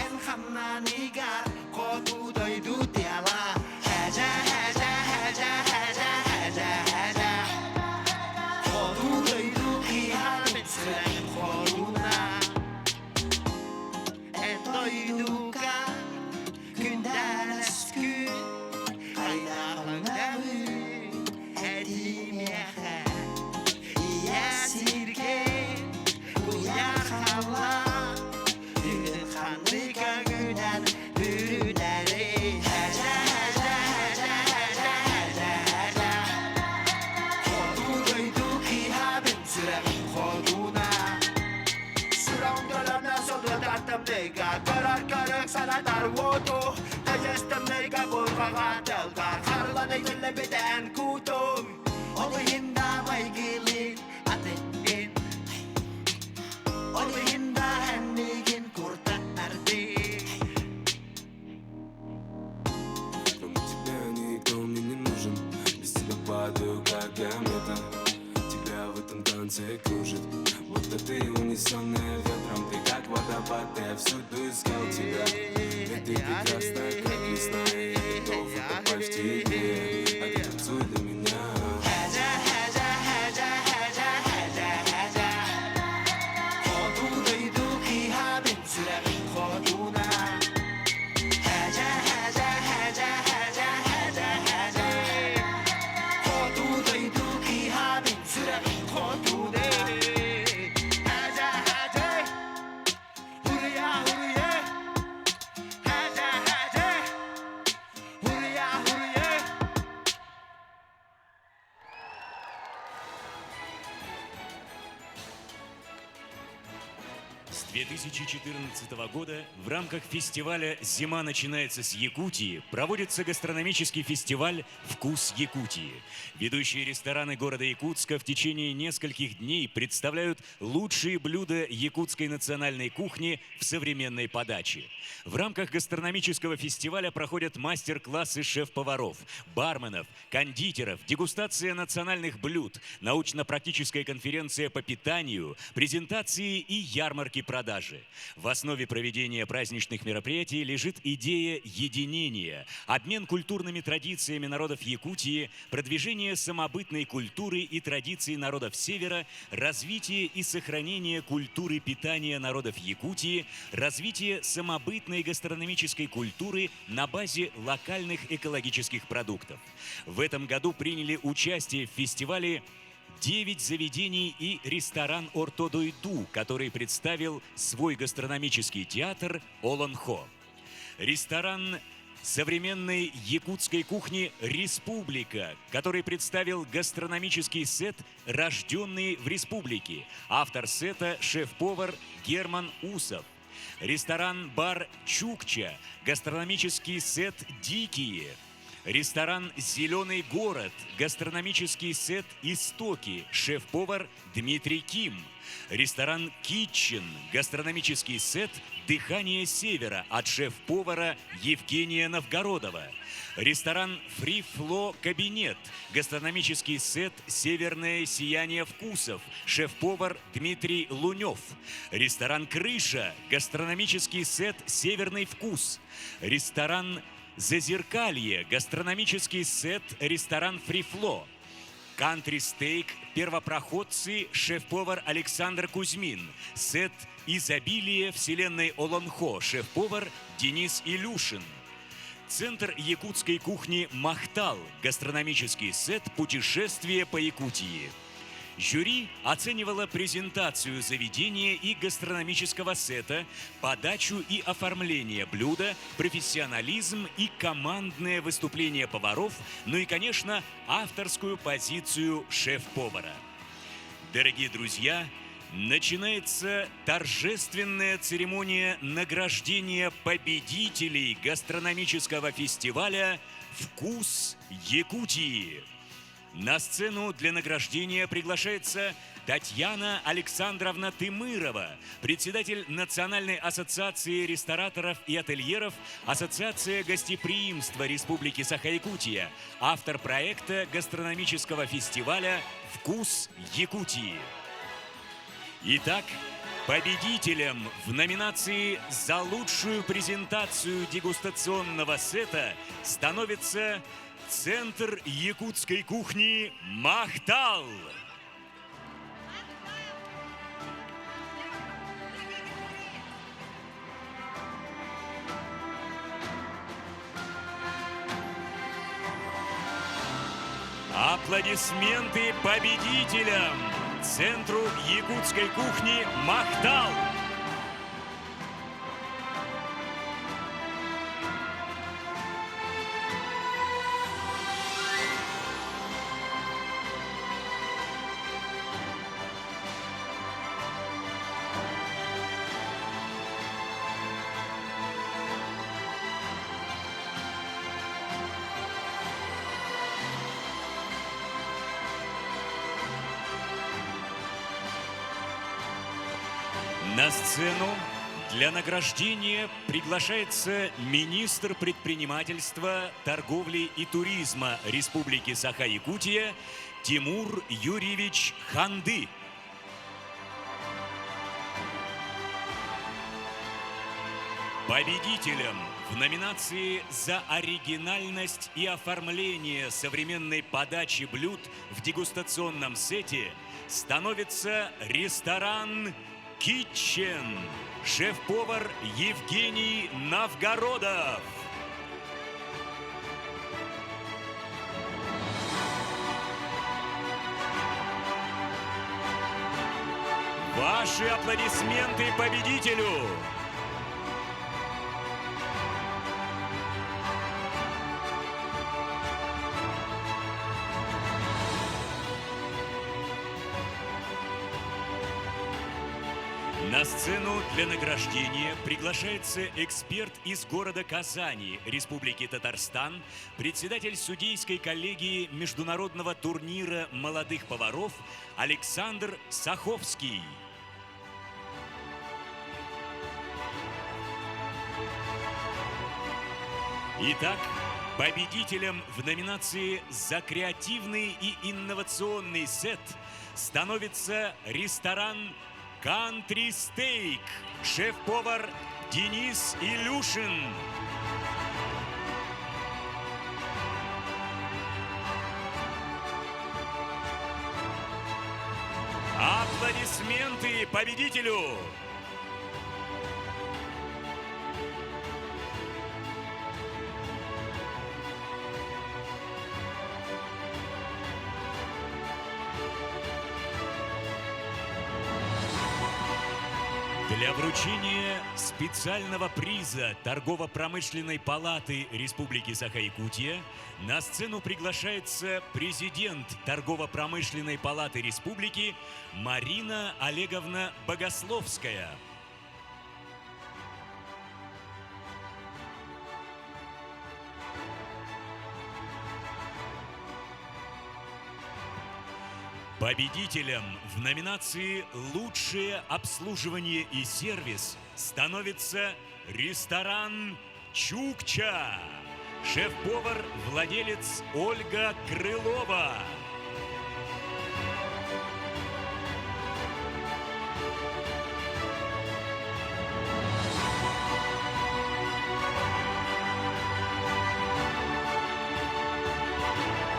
Эн хамнаныыгар хоту дойду тыала Хэжэ, хэжэ, хэжэ, хэжэ, хэжэ, хэжэ Хоту дойду кыыһа мин сүрэҕим хоруна Эн дойдуга күндэлэс күн Хайдаҕыҥнабын этиий миэхэ Ийэ сиргэ куйаар халлаан Түүн ханнык өҥүнэн бүрүнэрий Хэжэ, хэжэ, хэжэ, хэжэ, хэжэ, хэжэ Хоту дойду кыыһа мин сүрэҕим хотуна Сүрэҕим төлөнө сылытар тымныыга Көрөр көрүҥ санатар уоту Тыйыс тымныыга буурҕаҕа тыалга Харылана иһиллибит эн кутуҥ Ол иһин да майгылыын атыҥҥын Ол иһин да эн миигин куртаттардыҥ Кроме тебя никто мне не нужен. Без тебя падаю, как комета. Тебя в этом танце кружит, будто ты унесенная ветром. Ты как водопад, я всюду искал тебя. Ведь ты прекрасна, как весна. И я готов утопать в тебе. А ты танцуй для меня. Хэжэ, хэжэ, хэжэ, хэжэ, хэжэ, хэжэ Хоту дойду кыыһа мин сүрэҕим хотуна Хэжэ, хэжэ, хэжэ, хэжэ, хэжэ, хэжэ Хоту дойду кыыһа мин сүрэҕим хотуна Хэжэ, хэжэ, хуруйа, хуруйа Хэжэ, хэжэ, хуруйа, хуруйа. 2014 года в рамках фестиваля «Зима начинается с Якутии» проводится гастрономический фестиваль «Вкус Якутии». Ведущие рестораны города Якутска в течение нескольких дней представляют лучшие блюда якутской национальной кухни в современной подаче. В рамках гастрономического фестиваля проходят мастер-классы шеф-поваров, барменов, кондитеров, дегустация национальных блюд, научно-практическая конференция по питанию, презентации и ярмарки продажи. В основе проведения праздничных мероприятий лежит идея единения, обмен культурными традициями народов Якутии, продвижение самобытной культуры и традиций народов Севера, развитие и сохранение культуры питания народов Якутии, развитие самобытной гастрономической культуры на базе локальных экологических продуктов. В этом году приняли участие в фестивале 9 заведений и ресторан «Ортодойду», который представил свой гастрономический театр «Олонхо». Ресторан современной якутской кухни «Республика», который представил гастрономический сет «Рожденный в республике». Автор сета – шеф-повар Герман Усов. Ресторан-бар «Чукча», гастрономический сет «Дикие», Ресторан «Зеленый город», гастрономический сет «Истоки», шеф-повар Дмитрий Ким. Ресторан «Китчен», гастрономический сет «Дыхание севера» от шеф-повара Евгения Новгородова. Ресторан «Фри Фло Кабинет», гастрономический сет «Северное сияние вкусов», шеф-повар Дмитрий Лунев. Ресторан «Крыша», гастрономический сет «Северный вкус». Ресторан «Зазеркалье», гастрономический сет «Ресторан Фрифло». Кантри-стейк «Первопроходцы», шеф-повар Александр Кузьмин. Сет «Изобилие вселенной Олонхо», шеф-повар Денис Илюшин. Центр якутской кухни «Махтал», гастрономический сет «Путешествие по Якутии». Жюри оценивало презентацию заведения и гастрономического сета, подачу и оформление блюда, профессионализм и командное выступление поваров, ну и, конечно, авторскую позицию шеф-повара. Дорогие друзья, начинается торжественная церемония награждения победителей гастрономического фестиваля «Вкус Якутии». На сцену для награждения приглашается Татьяна Александровна Тымырова, председатель Национальной ассоциации рестораторов и ательеров Ассоциация гостеприимства Республики Саха-Якутия, автор проекта гастрономического фестиваля «Вкус Якутии». Итак, победителем в номинации «За лучшую презентацию дегустационного сета» становится Центр якутской кухни «Махтал». Аплодисменты победителям! Центру якутской кухни «Махтал». На сцену для награждения приглашается министр предпринимательства, торговли и туризма Республики Саха-Якутия Тимур Юрьевич Ханды. Победителем в номинации «За оригинальность и оформление современной подачи блюд в дегустационном сете» становится ресторан «Китчен». Шеф-повар Евгений Новгородов. Ваши аплодисменты победителю! На сцену для награждения приглашается эксперт из города Казани, Республики Татарстан, председатель судейской коллегии международного турнира молодых поваров Александр Саховский. Итак, победителем в номинации «За креативный и инновационный сет» становится ресторан «Кантри Стейк», шеф-повар Денис Илюшин. Аплодисменты победителю! Для вручения специального приза Торгово-промышленной палаты Республики Саха-Якутия на сцену приглашается президент Торгово-промышленной палаты Республики Марина Олеговна Богословская. Победителем в номинации «Лучшее обслуживание и сервис» становится ресторан «Чукча». Шеф-повар, владелец Ольга Крылова.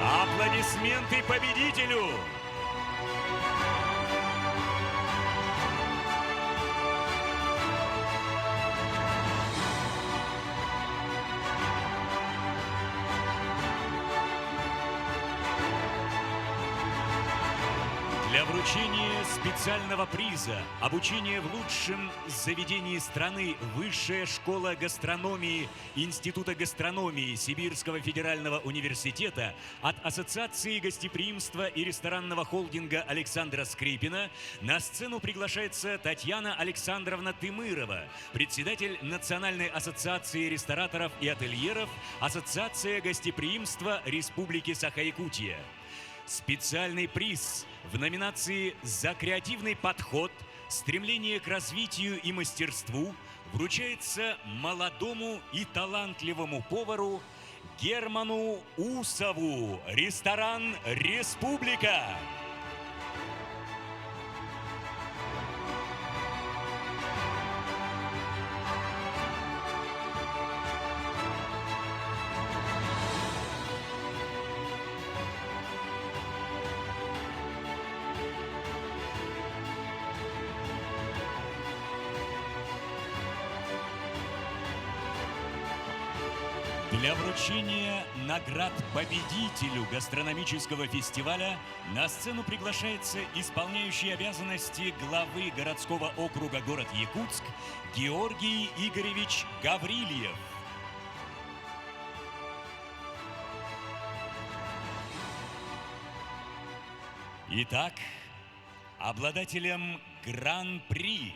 Аплодисменты победителю! Для вручения специального приза «Обучение в лучшем заведении страны. Высшая школа гастрономии Института гастрономии Сибирского федерального университета» от Ассоциации гостеприимства и ресторанного холдинга Александра Скрипина на сцену приглашается Татьяна Александровна Тымырова, председатель Национальной ассоциации рестораторов и ательеров Ассоциация гостеприимства Республики Саха-Якутия. Специальный приз в номинации «За креативный подход, стремление к развитию и мастерству» вручается молодому и талантливому повару Герману Усову, ресторан «Республика». Для вручения наград победителю гастрономического фестиваля на сцену приглашается исполняющий обязанности главы городского округа город Якутск Георгий Игоревич Гаврильев. Итак, обладателем Гран-при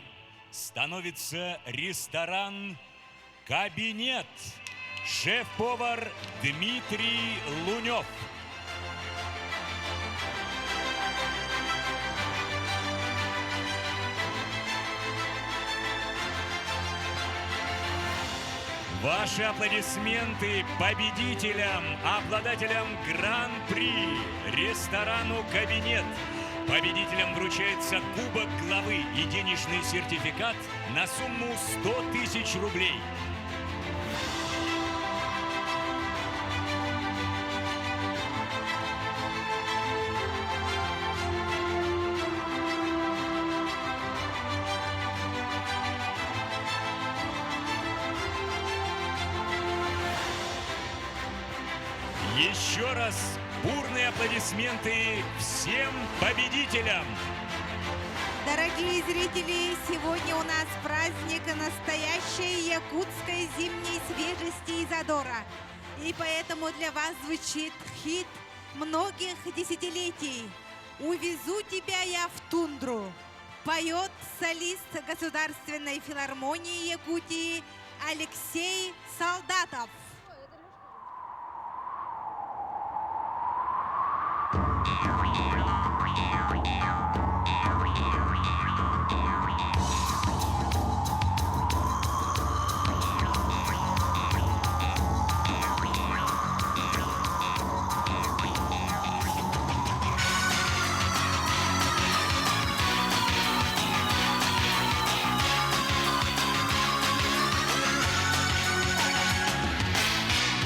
становится ресторан «Кабинет». Шеф-повар Дмитрий Лунев. Ваши аплодисменты победителям, обладателям Гран-при, ресторану «Кабинет». Победителям вручается кубок главы и денежный сертификат на сумму 100 тысяч рублей. Еще раз бурные аплодисменты всем победителям! Дорогие зрители, сегодня у нас праздник настоящей якутской зимней свежести и задора. И поэтому для вас звучит хит многих десятилетий «Увезу тебя я в тундру». Поет солист Государственной филармонии Якутии Алексей Солдатов.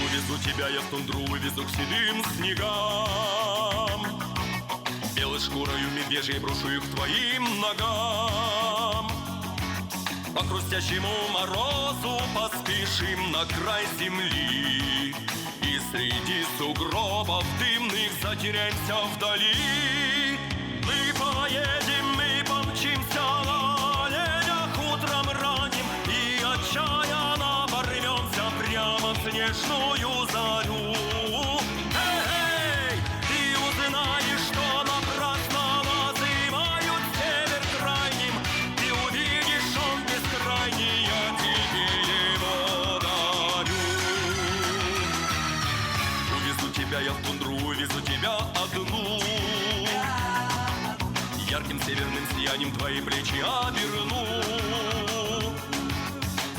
Увезу тебя я в тундру, увезу к седым снегам. Белой шкурою медвежьей брошу их к твоим ногам. По хрустящему морозу поспешим на край земли. И среди сугробов дымных затеряемся вдали. Мы поедем, мы помчимся на оленях утром ранним И отчаянно порвемся прямо в снежную зарю. Эй, ты узнаешь, что напрасно называют север крайним. Ты увидишь, он бескрайний, я тебе его дарю. Увезу тебя я в тундру, увезу тебя одну. Ярким северным сиянием твои плечи оберну.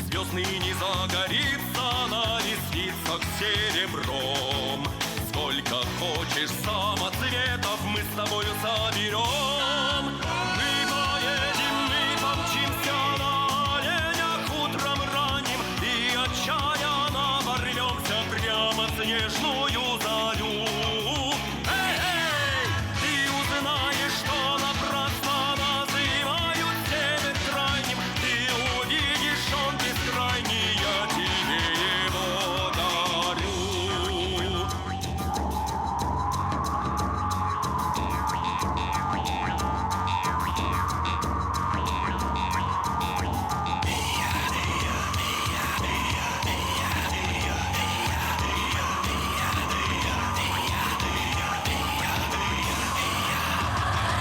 Звездный не загорится на ресницах серебром. Сколько хочешь самоцветов мы с тобою соберем. Мы поедем, мы помчимся на оленях утром ранним И отчаянно ворвемся прямо в снежную зарю. Эй, эй, ты узнаешь, что напрасно называют север крайним. Ты увидишь, он бескрайний, я тебе его дарю.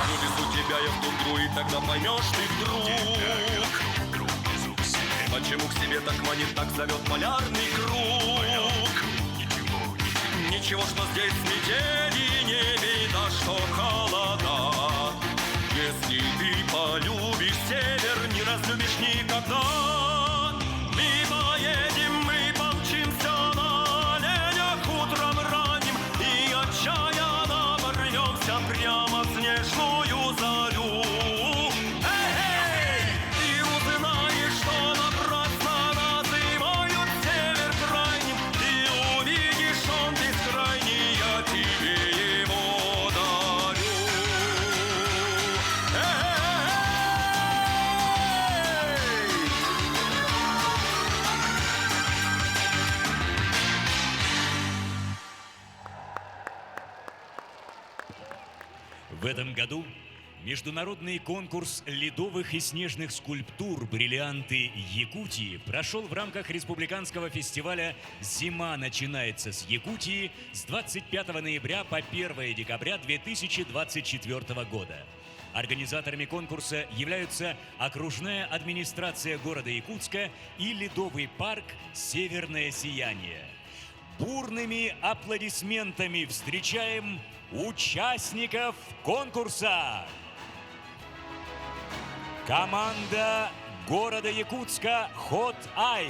Увезу тебя я в тундру, и тогда поймешь ты вдруг, почему к себе так манит, так зовет полярный круг. Ничего, что здесь метели, не беда, что холода. Если ты полюбишь север, не разлюбишь никогда. Мы поедем, мы помчимся на оленях утром ранним И отчаянно ворвемся прямо в снежную зарю. Эй, эй, ты узнаешь, что напрасно называют север крайним. Ты увидишь, он бескрайний, я тебе его дарю. Эй! В этом году международный конкурс ледовых и снежных скульптур «Бриллианты Якутии» прошел в рамках республиканского фестиваля «Зима начинается с Якутии» с 25 ноября по 1 декабря 2024 года. Организаторами конкурса являются окружная администрация города Якутска и ледовый парк «Северное сияние». Бурными аплодисментами встречаем участников конкурса. Команда города Якутска «Хот Ай»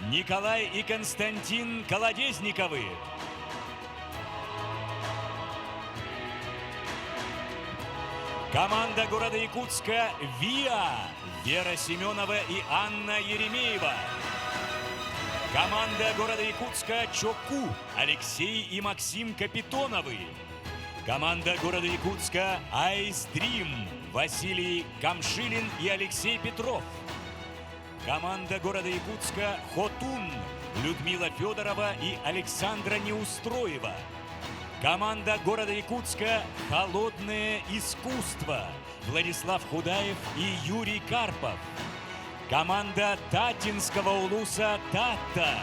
Николай и Константин Колодезниковы. Команда города Якутска «Виа» Вера Семенова и Анна Еремеева. Команда города Якутска «Чоку» Алексей и Максим Капитоновы. Команда города Якутска «Айс Дрим» Василий Камшилин и Алексей Петров. Команда города Якутска «Хотун» Людмила Федорова и Александра Неустроева. Команда города Якутска «Холодное искусство» Владислав Худаев и Юрий Карпов. Команда Татинского улуса «Тата»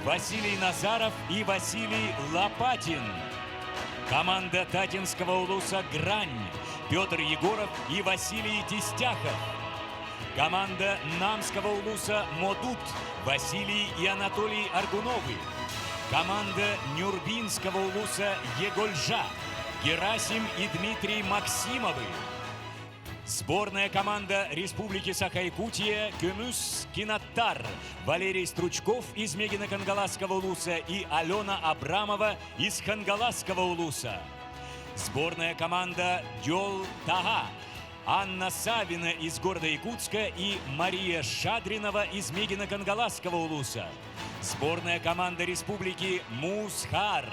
Василий Назаров и Василий Лопатин. Команда Татинского улуса «Грань» Петр Егоров и Василий Тистяхов. Команда Намского улуса «Модут» Василий и Анатолий Аргуновы. Команда Нюрбинского улуса «Егольжа» Герасим и Дмитрий Максимовы. Сборная команда Республики Саха-Якутия «Көмүс Кинаттар» Валерий Стручков из Мегино-Кангаласского улуса и Алена Абрамова из Хангаласского улуса. Сборная команда «Дел Тага» Анна Савина из города Якутска и Мария Шадринова из Мегино-Кангаласского улуса. Сборная команда республики Мусхар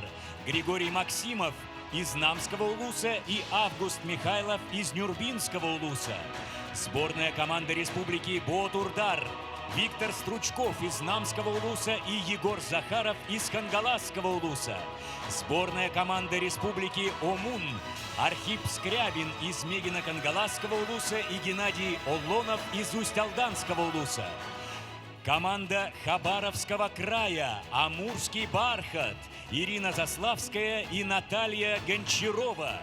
Григорий Максимов из Намского улуса и Август Михайлов из Нюрбинского улуса. Сборная команда республики Ботурдар Виктор Стручков из Намского улуса и Егор Захаров из Хангаласского улуса. Сборная команда республики Омун Архип Скрябин из Мегино-Кангаласского улуса и Геннадий Оллонов из Усть-Алданского улуса. Команда Хабаровского края «Амурский бархат» Ирина Заславская и Наталья Гончарова.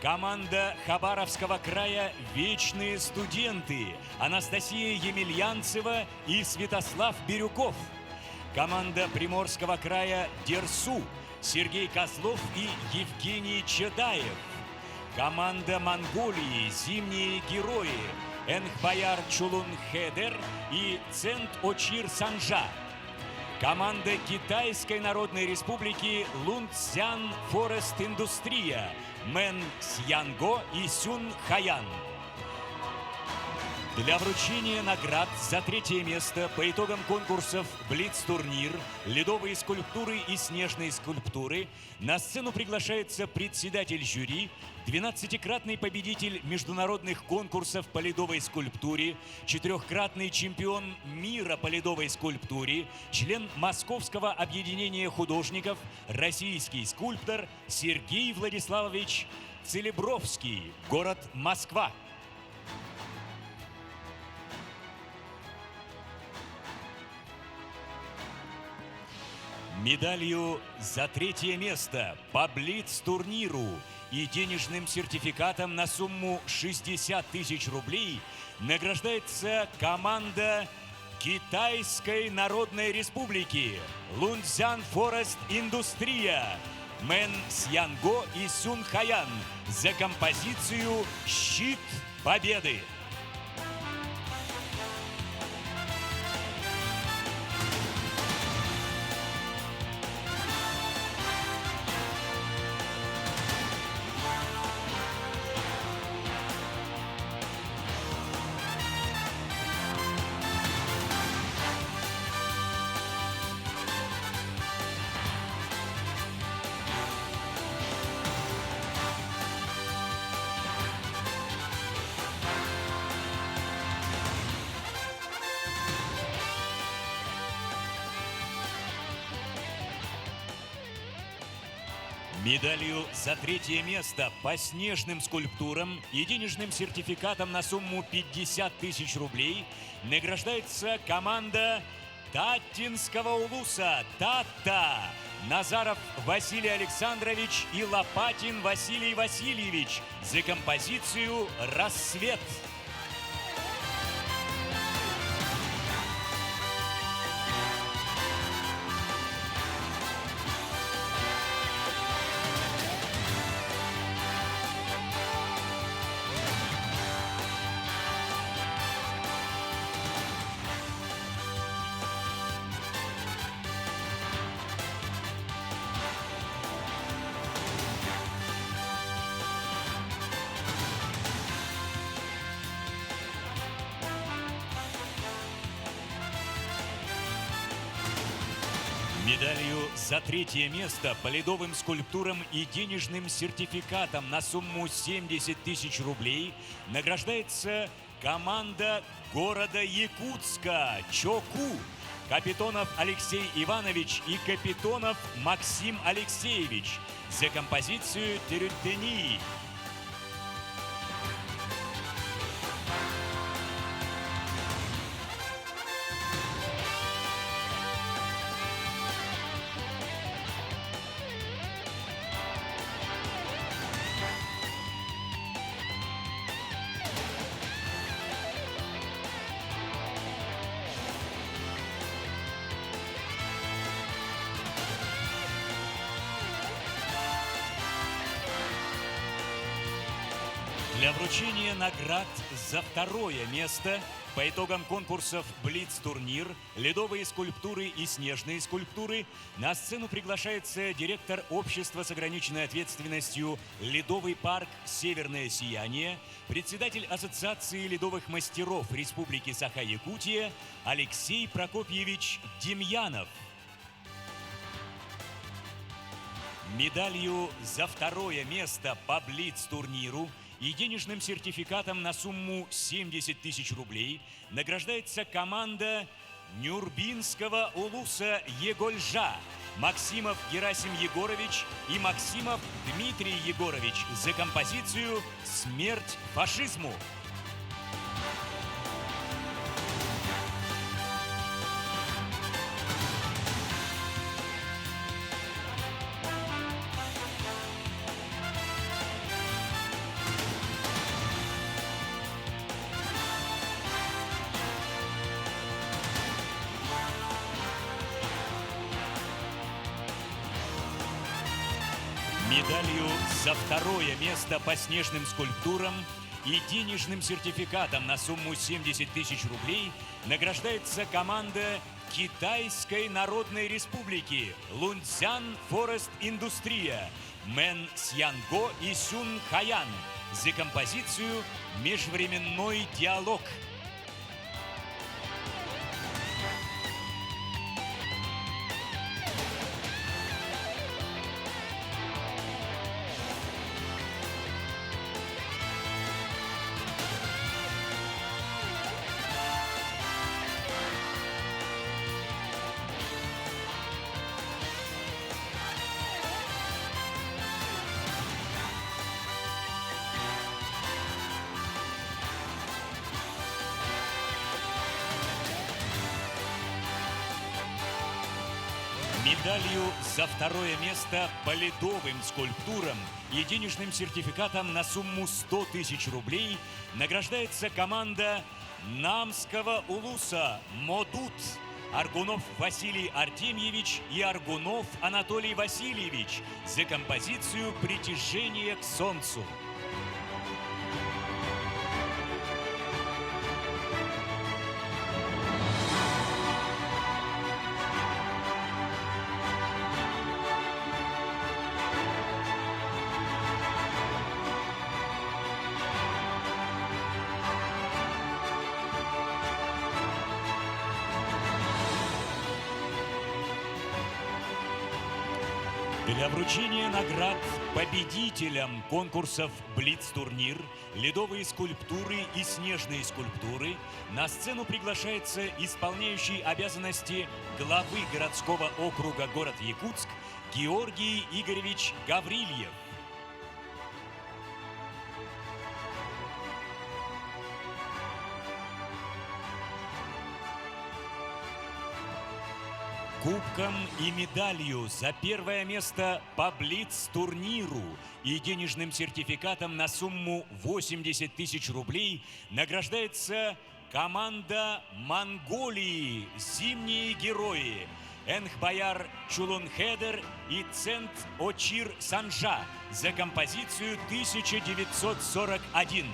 Команда Хабаровского края «Вечные студенты» Анастасия Емельянцева и Святослав Бирюков. Команда Приморского края «Дерсу» Сергей Козлов и Евгений Чедаев. Команда Монголии «Зимние герои» Энхбаяр Чулун-Хедер и Цент Очир Санжа. Команда Китайской Народной Республики Лунцзян Форест Индустрия Мэн Сьянго и Сюн Хаян. Для вручения наград за третье место по итогам конкурсов «Блиц-турнир», «Ледовые скульптуры» и «Снежные скульптуры» на сцену приглашается председатель жюри, 12-кратный победитель международных конкурсов по ледовой скульптуре, четырехкратный чемпион мира по ледовой скульптуре, член Московского объединения художников, российский скульптор Сергей Владиславович Целебровский, город Москва. Медалью за третье место по Блиц-турниру и денежным сертификатом на сумму 60 тысяч рублей награждается команда Китайской Народной Республики Лунцзян Форест Индустрия Мэн Сьянго и Сюн Хаян за композицию «Щит Победы». Медалью за третье место по снежным скульптурам и денежным сертификатом на сумму 50 тысяч рублей награждается команда Таттинского улуса «Татта» Назаров Василий Александрович и Лопатин Василий Васильевич за композицию «Рассвет». Медалью за третье место по ледовым скульптурам и денежным сертификатом на сумму 70 тысяч рублей награждается команда города Якутска «Чоку». Капитонов Алексей Иванович и Капитонов Максим Алексеевич за композицию «Терютении». Для вручения наград за второе место по итогам конкурсов «Блиц-турнир», «Ледовые скульптуры» и «Снежные скульптуры» на сцену приглашается директор общества с ограниченной ответственностью «Ледовый парк Северное сияние», председатель Ассоциации ледовых мастеров Республики Саха-Якутия Алексей Прокопьевич Демьянов. Медалью за второе место по Блиц-турниру и денежным сертификатом на сумму 70 тысяч рублей награждается команда Нюрбинского улуса Егольжа Максимов Герасим Егорович и Максимов Дмитрий Егорович за композицию «Смерть фашизму». Медалью за второе место по снежным скульптурам и денежным сертификатом на сумму 70 тысяч рублей награждается команда Китайской Народной Республики Лунцзян Форест Индустрия Мэн Сьянго и Сюн Хаян за композицию «Межвременной диалог». Медалью за второе место по ледовым скульптурам и денежным сертификатом на сумму 100 тысяч рублей награждается команда Намского улуса «Модут» Аргунов Василий Артемьевич и Аргунов Анатолий Васильевич за композицию «Притяжение к солнцу». Для вручения наград победителям конкурсов «Блиц-турнир», «Ледовые скульптуры» и «Снежные скульптуры» на сцену приглашается исполняющий обязанности главы городского округа город Якутск Георгий Игоревич Гаврильев. Кубком и медалью за первое место по Блиц-турниру и денежным сертификатом на сумму 80 тысяч рублей награждается команда Монголии «Зимние герои» Энхбаяр Чулунхедер и Цент Очир Санжа за композицию 1941.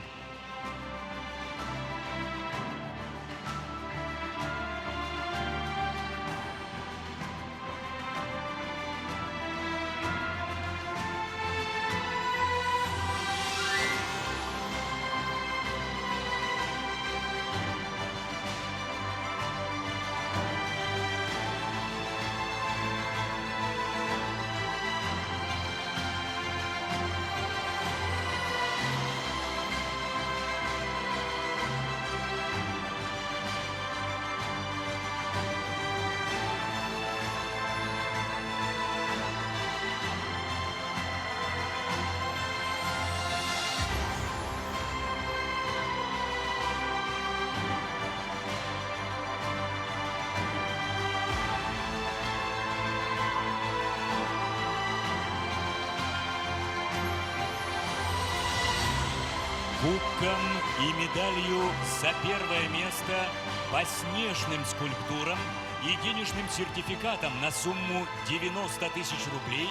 Кубком и медалью за первое место по снежным скульптурам и денежным сертификатом на сумму 90 тысяч рублей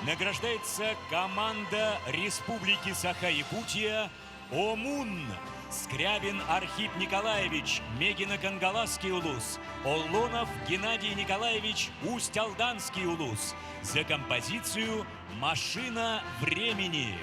награждается команда Республики Саха-Якутия Омун. Скрябин Архип Николаевич, Мегино-Кангаласский улус, Оллонов Геннадий Николаевич, Усть-Алданский улус за композицию «Машина времени».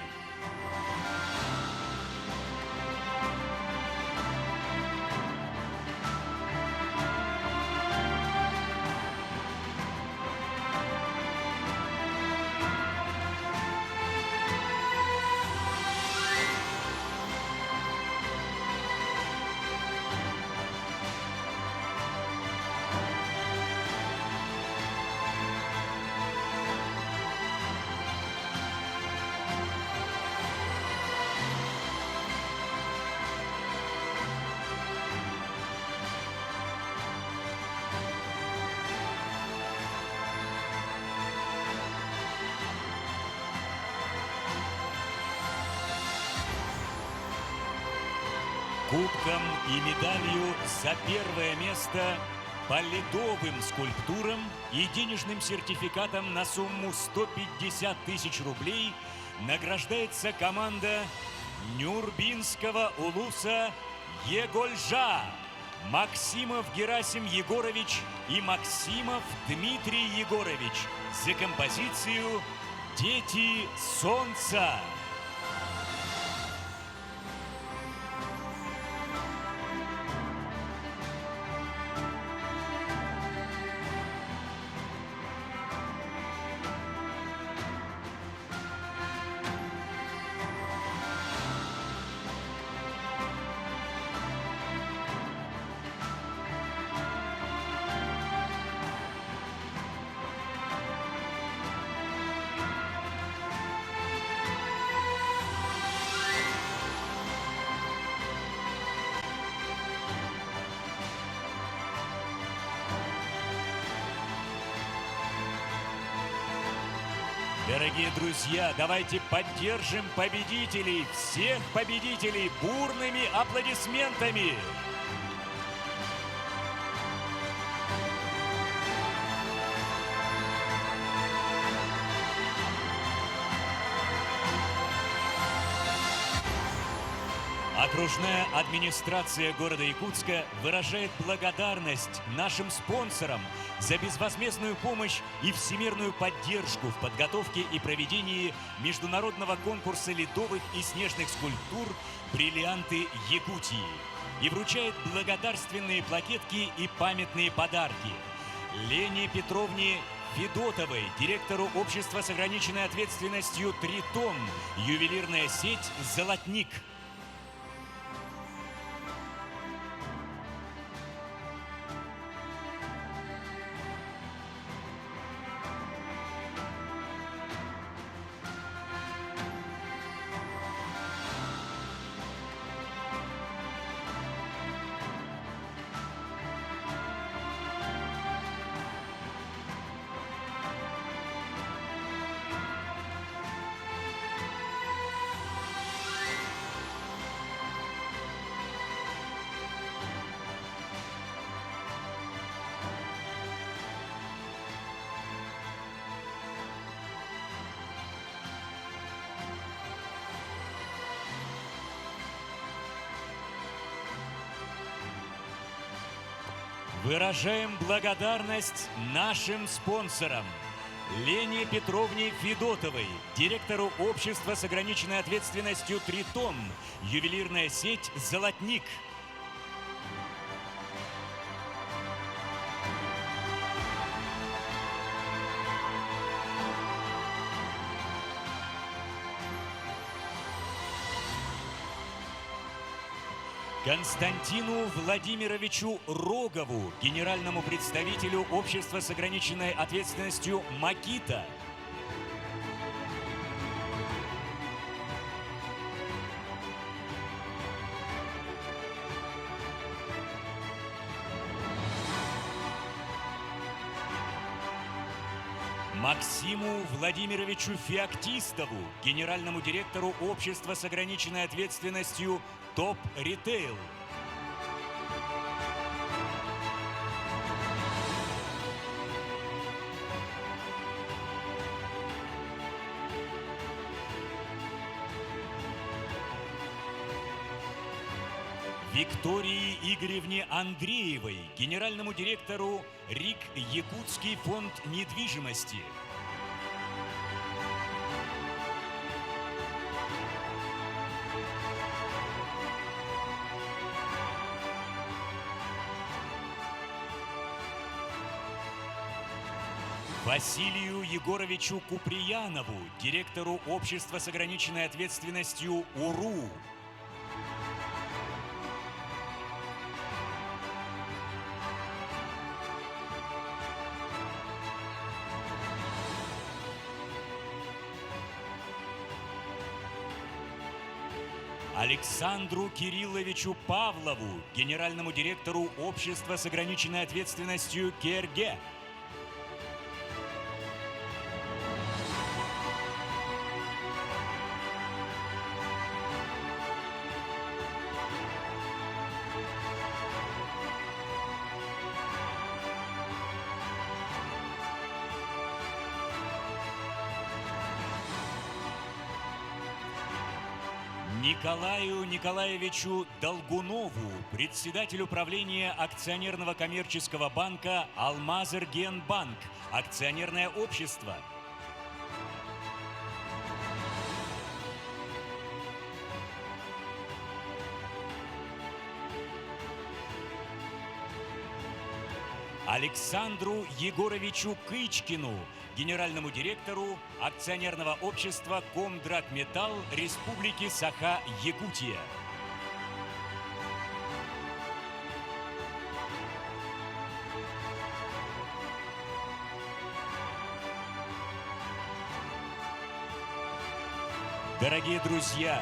Кубком и медалью за первое место по ледовым скульптурам и денежным сертификатом на сумму 150 тысяч рублей награждается команда Нюрбинского улуса Егольжа. Максимов Герасим Егорович и Максимов Дмитрий Егорович за композицию «Дети солнца». Дорогие друзья, давайте поддержим победителей, всех победителей бурными аплодисментами. Окружная администрация города Якутска выражает благодарность нашим спонсорам за безвозмездную помощь и всемирную поддержку в подготовке и проведении международного конкурса ледовых и снежных скульптур «Бриллианты Якутии» и вручает благодарственные плакетки и памятные подарки. Лене Петровне Федотовой, директору общества с ограниченной ответственностью «Тритон», ювелирная сеть «Золотник». Выражаем благодарность нашим спонсорам. Лене Петровне Федотовой, директору общества с ограниченной ответственностью «Тритон», ювелирная сеть «Золотник». Константину Владимировичу Рогову, генеральному представителю общества с ограниченной ответственностью «Макита». Максиму Владимировичу Феоктистову, генеральному директору общества с ограниченной ответственностью «Топ Ритейл». Виктории Игоревне Андреевой, генеральному директору РИК «Якутский фонд недвижимости». Василию Егоровичу Куприянову, директору общества с ограниченной ответственностью УРУ. Александру Кирилловичу Павлову, генеральному директору общества с ограниченной ответственностью КРГ. Николаю Николаевичу Долгунову, председателю правления акционерного коммерческого банка «Алмазэргиэнбанк», акционерное общество. Александру Егоровичу Кычкину, генеральному директору акционерного общества «Комдрагметалл» Республики Саха-Якутия. Дорогие друзья,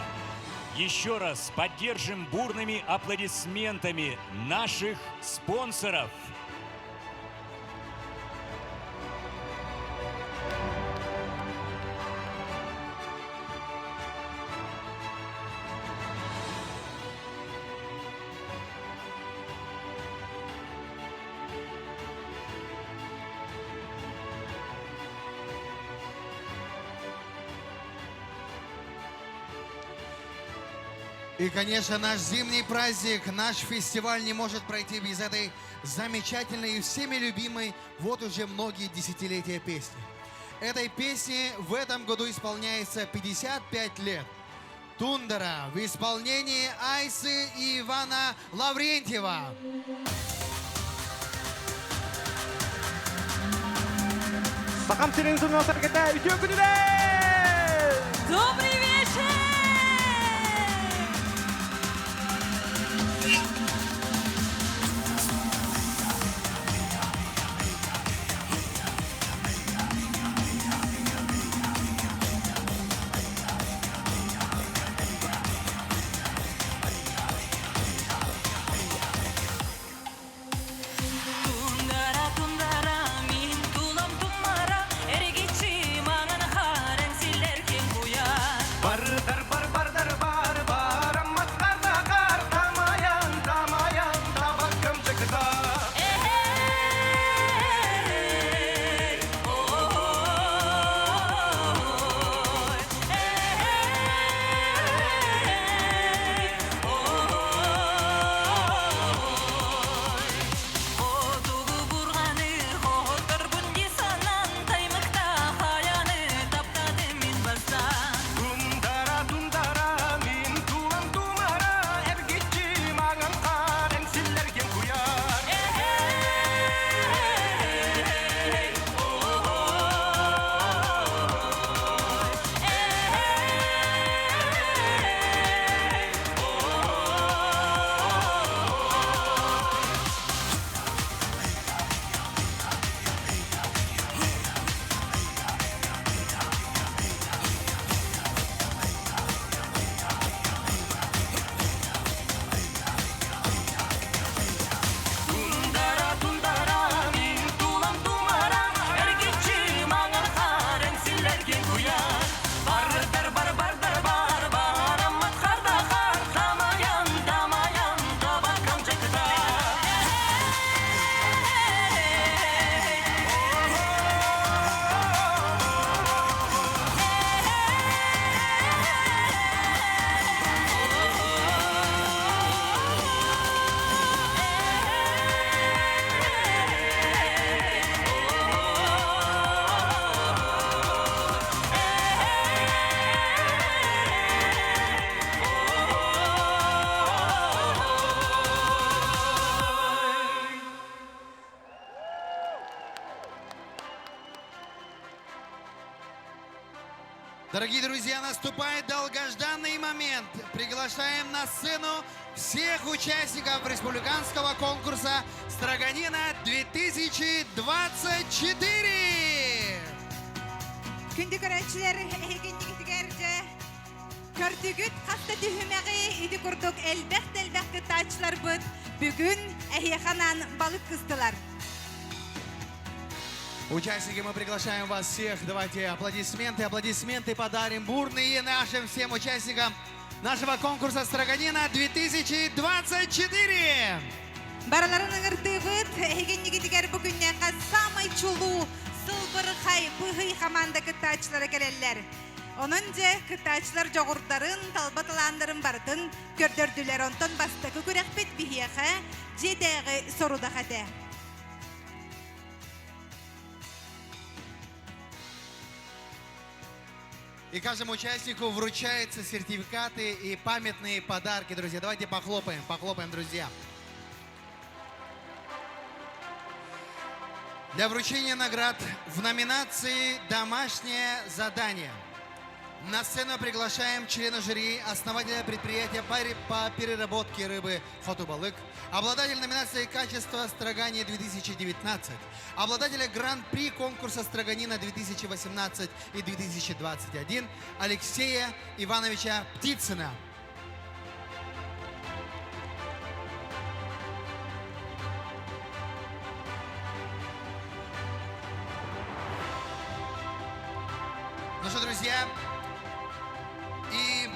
еще раз поддержим бурными аплодисментами наших спонсоров. И, конечно, наш зимний праздник, наш фестиваль не может пройти без этой замечательной и всеми любимой вот уже многие десятилетия песни. Этой песне в этом году исполняется 55 лет. Тундра в исполнении Айсы и Ивана Лаврентьева. Сахам сирин сэргэтэ үтүө күнүнэн! Добрый вечер! Тундара, тундара, мин тулам тумара, эргичи маңан харен силер кең куяр. Дорогие друзья, наступает долгожданный момент. Приглашаем на сцену всех участников республиканского конкурса «Строганина 2024». Күндү көрөөччүлэр эһигиннигитигэр дьэ көрдүгүт хас да түһүмэҕи ити курдук элбэх да элбэх кыттааччыларбыт бүгүн эһиэхэ анаан балык кыстылар. Участники, мы приглашаем вас всех. Давайте аплодисменты, аплодисменты подарим бурные нашим всем участникам нашего конкурса «Строганина 2024». Барыларын ыҥырдыыбыт эһигиннигитигэр бу күннээххэ саамай чулуу сылбырхай быһый хамаанда кыттааччылара кэлэллэр. Онон дьэ кыттааччылар дьоҕурдарын, талба талааннарын барытын көрдөрдүлэр. Онтон бастакы күрэхпит биһиэхэ дьиэтээҕи сорудах этэ. И каждому участнику вручаются сертификаты и памятные подарки, друзья. Давайте похлопаем, похлопаем, друзья. Для вручения наград в номинации «Домашнее задание» на сцену приглашаем члена жюри, основателя предприятия по переработке рыбы «Хоту-Балык», обладатель номинации «Качество строгания 2019», обладателя Гран-при конкурса «Строганина 2018» и 2021 Алексея Ивановича Птицына. Ну что, друзья, и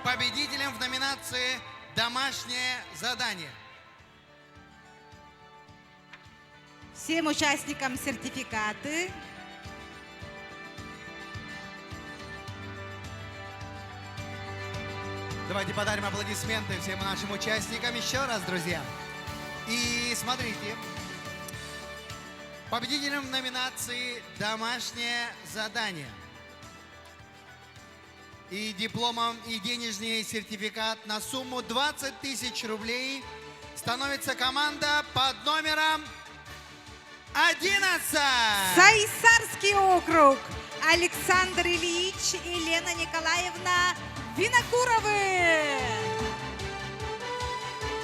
победителем в номинации «Домашнее задание». Всем участникам сертификаты. Давайте подарим аплодисменты всем нашим участникам еще раз, друзья. И смотрите, победителем в номинации «Домашнее задание» и дипломом, и денежный сертификат на сумму 20 тысяч рублей становится команда под номером 11. Сайсарский округ. Александр Ильич и Лена Николаевна Винокуровы.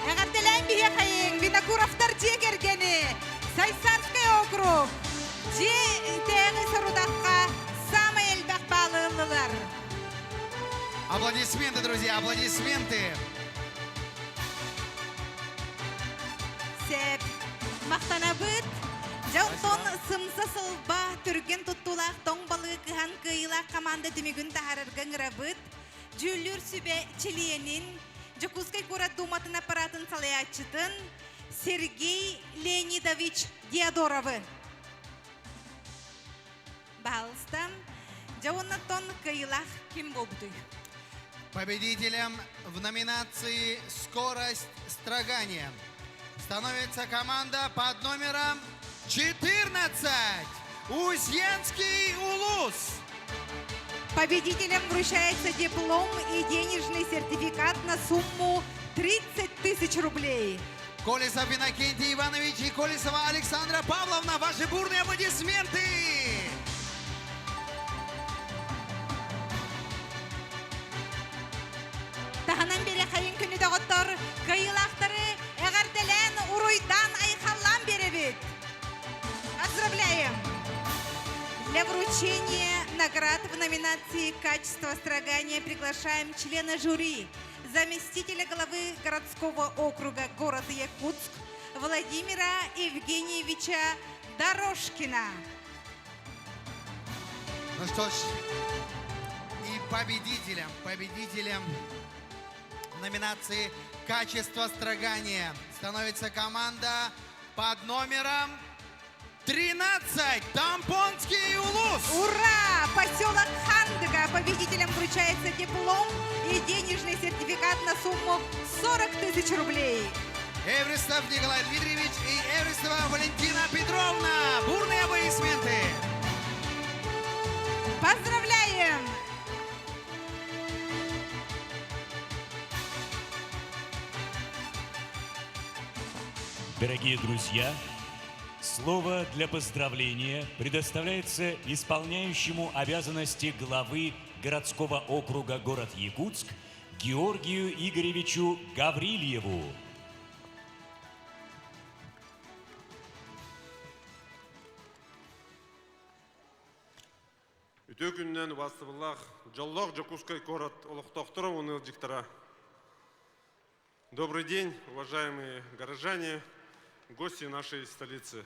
Эҕэрдэлээн биһиэхэйиҥ Винокуровтар дьиэ кэргэни Сайсарский округ дьиэтээҕи сорудахха саамай элбэх баалы ыллылар. Аплодисменты, друзья, аплодисменты. Сөп. Махтанабыт. Дьонтон сымса сылба түргэн туттуулаах тоҥ балыгы кыһан кыайыылаах команда түмүгүн таһаарарга ыҥырабыт. Дьүүллүүр сүбэ чилиэнин, Дьокуускай куорат Дууматын аппаратын салайааччытын Сергей Леонидович Диодоровы. Баһаалыста. Дьэ уонна кыайыылаах ким буолбутуй? Победителем в номинации «Скорость строгания» становится команда под номером 14. Узьянский Улус. Победителям вручается диплом и денежный сертификат на сумму 30 тысяч рублей. Колесов Иннокентий Иванович и Колесова Александра Павловна. Ваши бурные аплодисменты! Таһынан биэриэхэйиҥ күндү доҕоттор кыайыылаахтары эҕэрдэлээн уруйдаан айхаллаан биэрэбит. Поздравляем! Для вручения наград в номинации «Качество строгания» приглашаем члена жюри, заместителя главы городского округа города Якутск Владимира Евгеньевича Дорожкина. Ну что ж, и победителем, победителем номинации «Качество строгания» становится команда под номером 13 Томпонский Улус. Ура! Поселок Хандыга. Победителям вручается диплом и денежный сертификат на сумму 40 тысяч рублей. Эвристов Николай Дмитриевич и Эвристова Валентина Петровна. Бурные аплодисменты. Поздравляем! Дорогие друзья, Слово для поздравления предоставляется исполняющему обязанности главы городского округа город Якутск Георгию Игоревичу Гаврильеву. Үтүө күнүнэн убаастабыллаах дьоллоох Дьокуускай куорат олохтоохторо уонна ыалдьыттара. Добрый день, уважаемые горожане, гости нашей столицы.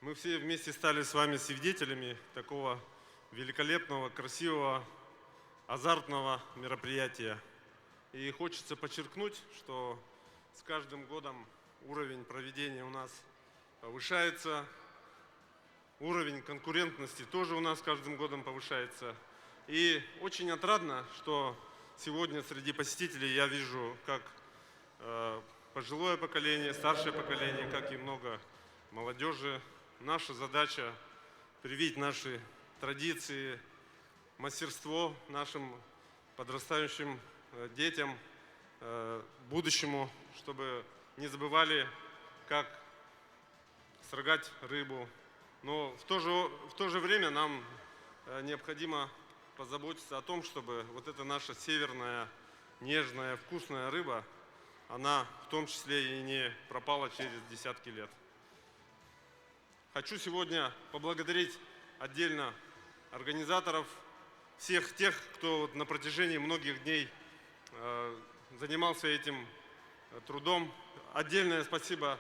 Мы все вместе стали с вами свидетелями такого великолепного, красивого, азартного мероприятия. И хочется подчеркнуть, что с каждым годом уровень проведения у нас повышается, уровень конкурентности тоже у нас с каждым годом повышается. И очень отрадно, что сегодня среди посетителей я вижу как пожилое поколение, старшее поколение, как и много молодежи. Наша задача привить наши традиции, мастерство нашим подрастающим детям, будущему, чтобы не забывали, как строгать рыбу. Но в то же время нам необходимо позаботиться о том, чтобы вот эта наша северная, нежная, вкусная рыба, она в том числе и не пропала через десятки лет. Хочу сегодня поблагодарить отдельно организаторов, всех тех, кто вот на протяжении многих дней занимался этим трудом. Отдельное спасибо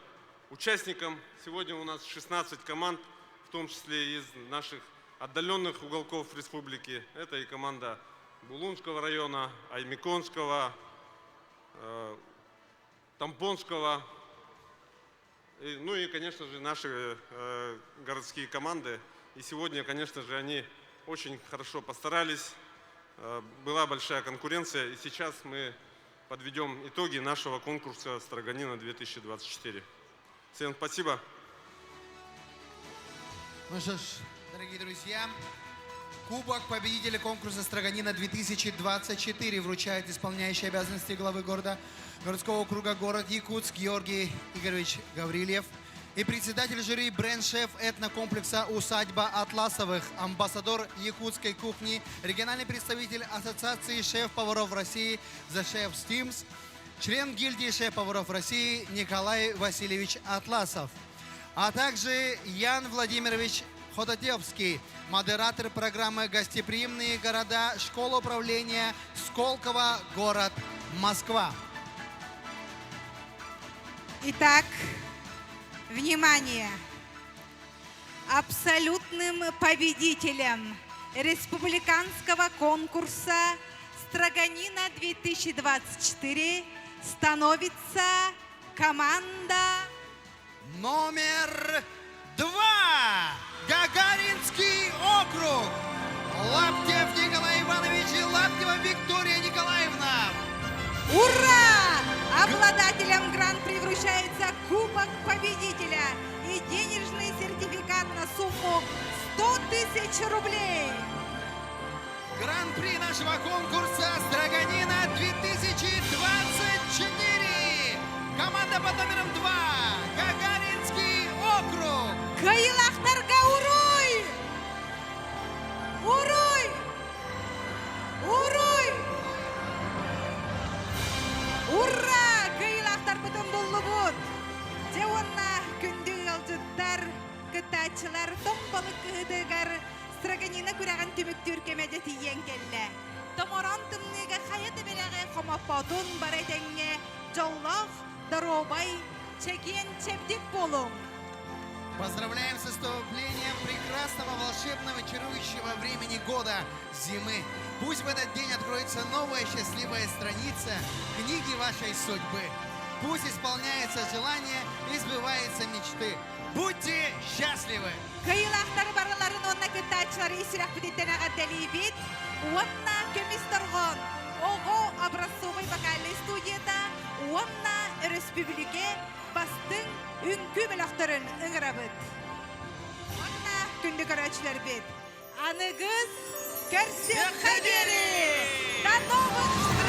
участникам. Сегодня у нас 16 команд, в том числе из наших отдаленных уголков республики. Это и команда Булунского района, Оймяконского, Томпонского, ну и, конечно же, наши городские команды. И сегодня, конечно же, они очень хорошо постарались. Была большая конкуренция. И сейчас мы подведем итоги нашего конкурса «Строганина 2024». Всем спасибо. Ну что ж, дорогие друзья, Кубок победителя конкурса «Строганина 2024» вручает исполняющий обязанности главы города городского округа город Якутск Георгий Игоревич Гаврильев и председатель жюри бренд-шеф этнокомплекса «Усадьба Атласовых», амбассадор якутской кухни, региональный представитель Ассоциации шеф-поваров России The Chef's Teams, член гильдии шеф-поваров России Николай Васильевич Атласов, а также Ян Владимирович Ходотевский, модератор программы «Гостеприимные города. Школа управления Сколково. Город Москва». Итак, внимание! Абсолютным победителем республиканского конкурса «Строганина-2024» становится команда Номер 2. Гагаринский округ. Лаптев Николай Иванович и Лаптева Виктория Николаевна. Ура! Обладателям гран-при вручается Кубок победителя и денежный сертификат на сумму 100 тысяч рублей. Гран-при нашего конкурса «Строганина 2024». Команда под номером 2. Гагаринский округ. Кыайыылаахтарга уруй! Уруй! Уруй! Ура! Кыайыылаахтарбытын буллубут! Дьэ уонна күндү ыалдьыттар, кыттааччылар тоҥ балык кыһыытыгар Строганина күрэҕин түмүктүүр кэмэ дьэ тиийэн кэллэ. Томороон тымныыга хайа да бэлэҕи хомоппотун бары этэҥҥэ дьоллоох, доруобай, чэгиэн чэбдик буолуҥ! Поздравляем с наступлением прекрасного, волшебного, чарующего времени года – зимы. Пусть в этот день откроется новая счастливая страница книги вашей судьбы. Пусть исполняется желание и сбываются мечты. Будьте счастливы! Кыайыылаахтары барыларын уонна кыттааччылары ис сүрэхпититтэн эҕэрдэлиибит. Уонна көмүс торҕон, оҕо образцовай вокальнай студията уонна өрөспүүбүлүкэ бастыҥ үҥкүү бөлөхтөрүн ыҥырабыт. Уонна күндү көрөөччүлэрбит, аныгыс көрсүөххэ диэри! До новых.